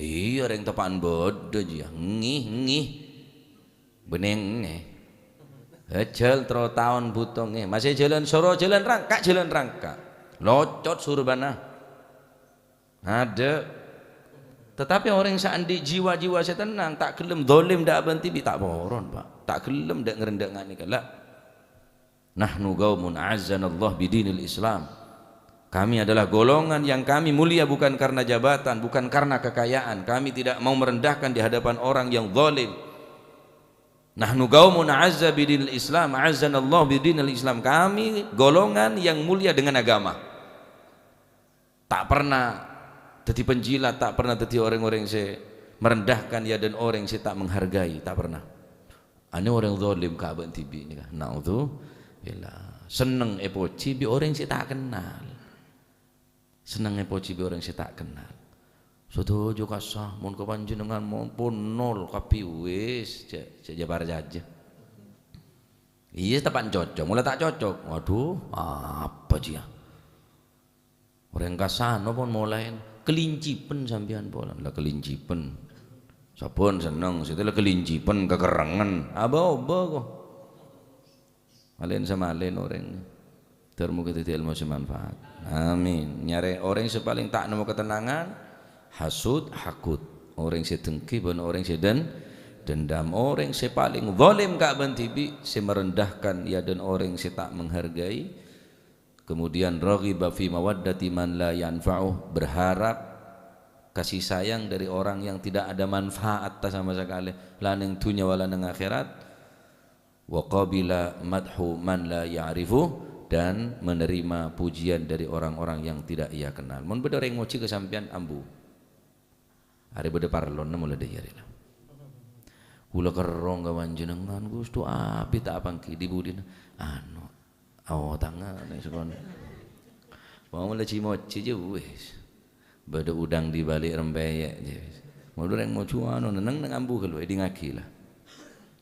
Iyâ, rèng teppa'an bâdâ jiyâ. Ngih, ngih. Bânnè ngih. Ajhâl terro taon bhuto ngih. Masè jhâlân soro, jhâlân rangka', jhâlân rangka'. Locot surbana. Adâ'. Tetapi orèng sè andi' jiwa-jiwa sè tennang, ta' ghellem dzalim dâ' abâ'na dhibi', ta' poron, Pak. Ta' ghellem dâ' ngarendâ' nga' nèka, la. Nahnu qaumun a'azzanallah bidinil Islam. Kami adalah golongan yang kami mulia bukan karena jabatan, bukan karena kekayaan. Kami tidak mau merendahkan di hadapan orang yang zalim. Nahnu qaumun a'azza bidinil Islam, a'azzanallah bidinil Islam. Kami golongan yang mulia dengan agama. Ta' pernah dhâddhi panjhilât, ta' pernah dhâddhi orèng-orèng sè merendahkan, ya, dan orèng sè ta' menghargai, ta' pernah. Anè orèng zalim ka abâ'na dhibi' nèka. Naudzubillah. Senneng èpojhi bi' orèng sè ta' kennal. Senneng èpojhi bi' orèng sè ta' kennal. Sadhâjâ kassa', mon ka panjhennengngan mon pon nol kabbhi, wis, jhâ', jhâ' jhâ' parcajâ. Iyâ, teppa'an cocok, molaè ta' cocok. Waduh, apa jiyâ? Orèng kassa' napa pon molaè kalincèpèn sampèyan polana. La kalincèpèn. Sabbhân senneng, sè la kalincèpèn, kakerrengngen. Abâ-obâ ko. Malèn-samalèn orèng. Dhâr moghâ dhâddhi èlmo sè manfaat. Amin. Nyarè orèng sè palèng ta' nemmo katennangan, hasud, hakut. Orèng sè dengki bân orèng sè den-, dendam. Orèng sè palèng zalim ka abâ'na dhibi', sè merendahkan, ya, dan orèng sè ta' menghargai. Kemudian, raghiba fi mawaddati man la yanfa'uh, berharap kasih sayang dari orang yang tidak ada manfaat sama sekali, la neng dhunnya wala neng akhèrat. Wa qabila madhu man la ya'rifuh, dan menerima pujian dari orang-orang yang tidak ia kenal. Mon bâdâ orèng mojhi ka sampèyan, ambu. Arè bâdâ parlona molaè dâri arè la. Kaulâ kerrong ka panjhennengngan, Gus, dhu abit ta' apangghi, dhi-budhina. Anu, aotanga nè sakonè'. Mau molaè ji-mojhi jâ wis. Bâdâ udang di balik rempeyek, jâ wis. Mon orèng mojhi anu, neng-neng ambu ghâllu, èdingngaghi la.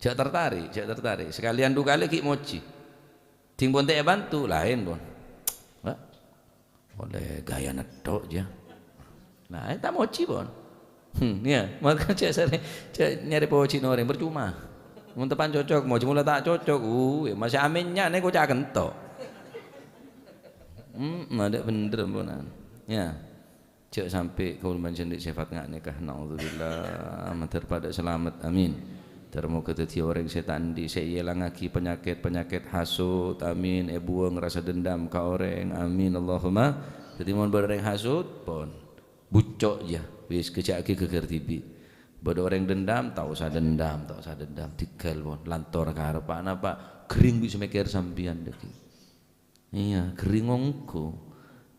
Jhâ' tertarik, jhâ' tertarik. Sakalèyan dhu kalè ghi' mojhi. Dhing pon ta' èbhânto, laèn pon. Hah? Ollè ghâjâna tok, jâ. Nah, ta' mojhi, pon. Hmm, iyâ, maka jhâ' sarè, jhâ' nyarè pojhina orèng, parcoma. Mon teppa'an cocok, mojhi, molaè ta' cocok, uh, masih amènnya' nè koca' kento. Hmm, adâ' bhendher, ponan. Iyâ. Jhâ' sampè' kaulâ manjhândhi' sèfat nga' nèka. Naudzubillah. Mandhâr padâ salamet. Amin. Ter moghâ dhâddhiyâ orèng sè ta' andi' sè èèlangngaghi panyakèt-panyakèt hasut. Amin. Èbuwâng rasa dendam ka orèng. Amin. Allahumma. Dhâddhi, mon bâdâ orèng hasut, pon. Bucco', yâ. Wis, kèjhâ'aghi ghâghâr dhibi'. Bâdâ orèng dendam, ta' osa dendam, ta' osa dendam. Dhigghâl, pon. Lantor karep, pa-, napa? Ghering bi' sè mèkkèr sampèyan, dhâggi'. Iyâ, ghering ongghu.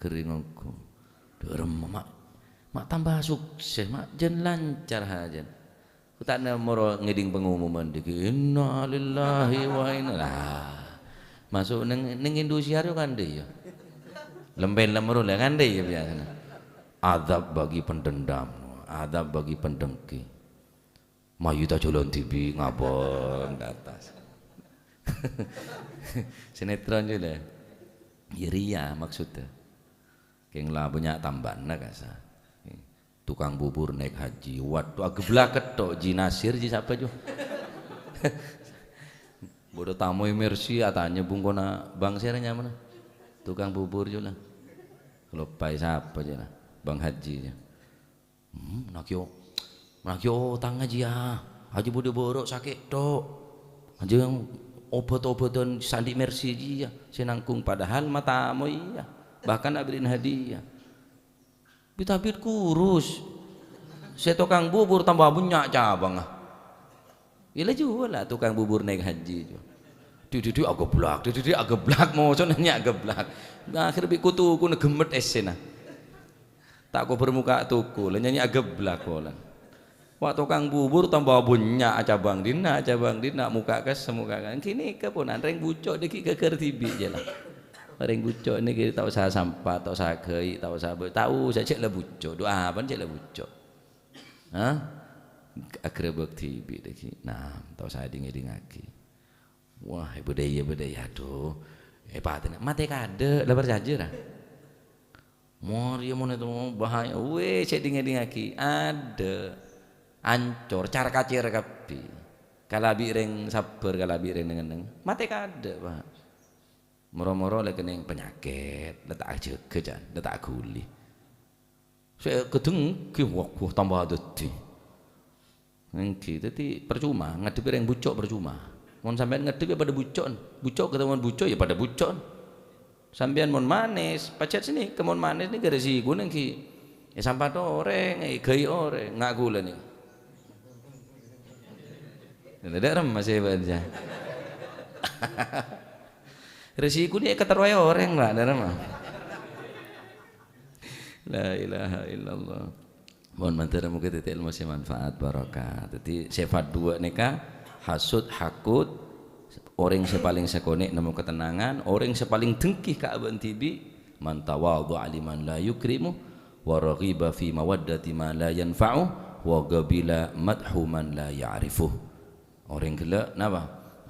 Ghering ongghu. Dâremma, ma', ma' tamba sukses, ma' jân lancar hajân. Ku ta' nemoro ngèdhing pengumuman dhâggi', "Innalillahi wa inna," lah. Maso' neng, neng Indosiar yo kandhi ya. Lem-, film ro la kandhi ya biasana. Azab bagi pendendam, azab bagi pendengki. Mayu ta' jhâlân dhibi' ngabâng ka attas. Sinetron yo la. Ya riya maksudnya. Kèng la bânnya' tambâna kassa. Tukang bubur naik haji. Waduh, ageblak ketthok, Ji Nasir, Ji sapa, Jo? Bâdâ tamoy Mercy, atanya bungkona Bang sèra nyamana. Tukang bubur, Jo, la. Kaloppaè sapa, Jo, la. Bang Haji, Jo. Hmm, naghi o-, naghi otang, Ji, ya. Aja budi borok sakit, Dok. Aja obat-obatan sandi Mercy, Ji, ya. Sè nanggung padahal matamoy, ya. Bahkan abrin hadiah. Bit-abit kurus. Sè tokang bubur tambah bânnya' cabangnga. Ila juwâl la tokang bubur naik haji, Jo. Di-, di-, di ageblak, di-, di-, di ageblak, moso nyanyi ageblak. Akhir bi' ku-, tukuna gemmet essèna. Ta' kobâr muka toko, la nyanyi ageblak polana. Wa' tokang bubur tambah bânnya', acabang dinna', acabang dinna', muka kessa', muka ka-, ghânèka pon, rèng bucco' dhâggi' ghâghâr dhibi' jâ la. Rèng bucco' nèka ta' osa sampat, ta' osa ghâi', ta' osa bâ-, ta' osa, cè' la bucco', du'a apana cè' la bucco'. Hah? Agrabâk dhibi' dhâggi'. Nah, ta' osa èdhing-èdhingngaghi. Wah, bâdâ iyâ, bâdâ iyâ, adhu. Èpatèna, matè kaadâ', la parcajâ, ra? Mor, iyâ, mon èto bahaya. Weh, cè' dhing-èdhingngaghi. Adâ'. Ancor, car-kacèr kabbhi. Kalabi rèng sabbhâr, kalabi rèng neng-enneng. Matè kaadâ', Pak. Moro-moro la kennèng panyakèt, la ta' ajâgâ, can, la ta' aghuli. Sè ghâdhâng ghi, wah, wah, tambah dhâddhi. Èngghi, dhâddhi parcoma, ngaddhebbhi rèng bucco' parcoma. Mon sampèyan ngaddhebbhi padâ bucco'en, bucco' katemmowan bucco' ya padâ bucco'en. Sampèyan mon manis, pajhât sanèka mon manis nèka rèsikona èngghi èsampat orèng, èghâi orèng, nga' ghulâ nèka. Dâ' remma sè bân, ya. Rèsikona èkaterrowè orèng, Pak, dâ' remma. La ilaha illallah. Mon mandhâr moghâ dhâddhi èlmo sè manfaat, barokah. Dhâddhi, sèfat duwâ' nèka, hasud, hakut, orèng sè palèng sakonè' nemmo katennangan, orèng sè palèng dengki ka abâ'na dhibi', "Man tawadha'a liman la yukrimu, wa raghiba fi mawaddati ma la yanfa'u, wa qabila madhu man la ya'rifu." Orèng ghellâ' napa?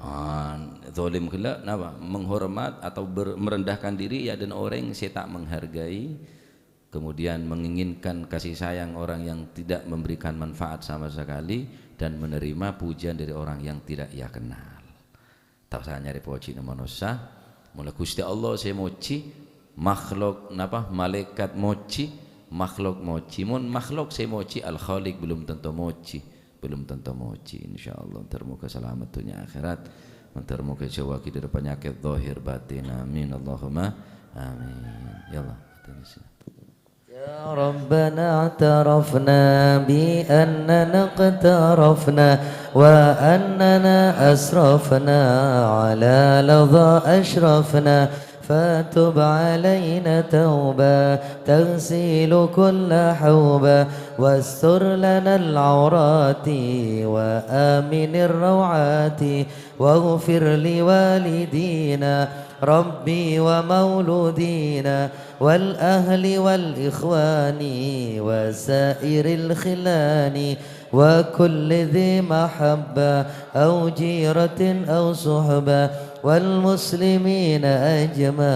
Ah, zalim ghellâ' napa? Menghormat atau ber-, merendahkan diri ya, dan orèng sè ta' menghargai, kemudian menginginkan kasih sayang orang yang tidak memberikan manfaat sama sekali, dan menerima pujian dari orang yang tidak ia kenal. Ta' osa nyarè pojhina manossa, mola Ghustè Allah sè mojhi, makhluk napa? Malaèkat mojhi, makhluk mojhi. Mon makhluk sè mojhi, Al-Khaliq belum tentu mojhi. Belum tentu mojhi, insyaallah. Mandhâr moghâ salamet dhunnya akhèrat. Mandhâr moghâ èjâuwâghi dâri panyakèt zahir batin. Amin. Allahumma amin. Ya Allah. يا ربنا اعترفنا بأننا اقترفنا وأننا أسرفنا على لظى أشرفنا فتب علينا توبة تغسل كل حوبة واستر لنا العورات وآمن الروعات واغفر لوالدينا ربي ومولودينا والأهل والإخوان وسائر الخلان وكل ذي محبة أو جيرة أو صحبة والمسلمين أجمع.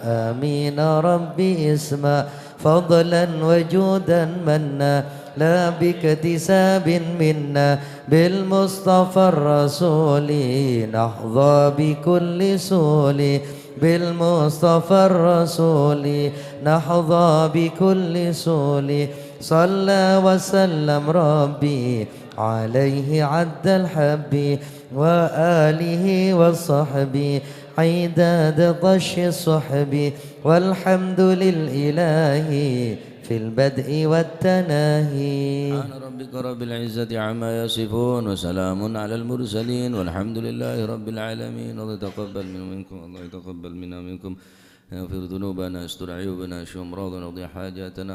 آمين رب اسمع فضلا وجودا منا لا باكتساب منا بالمصطفى الرسول نحظى بكل سول بالمصطفى الرسول نحظى بكل سول. صلى وسلم ربي عليه عد الحب وآله وصحبه عداد طش الصحب. والحمد للإله في البدء والتناهي. سبحان ربك رب العزة عما يصفون وسلام على المرسلين والحمد لله رب العالمين. الله يتقبل منا ومنكم، الله يتقبل منا ومنكم. يغفر ذنوبنا، يستر عيوبنا، يشفي أمراضنا، يقضي حاجاتنا.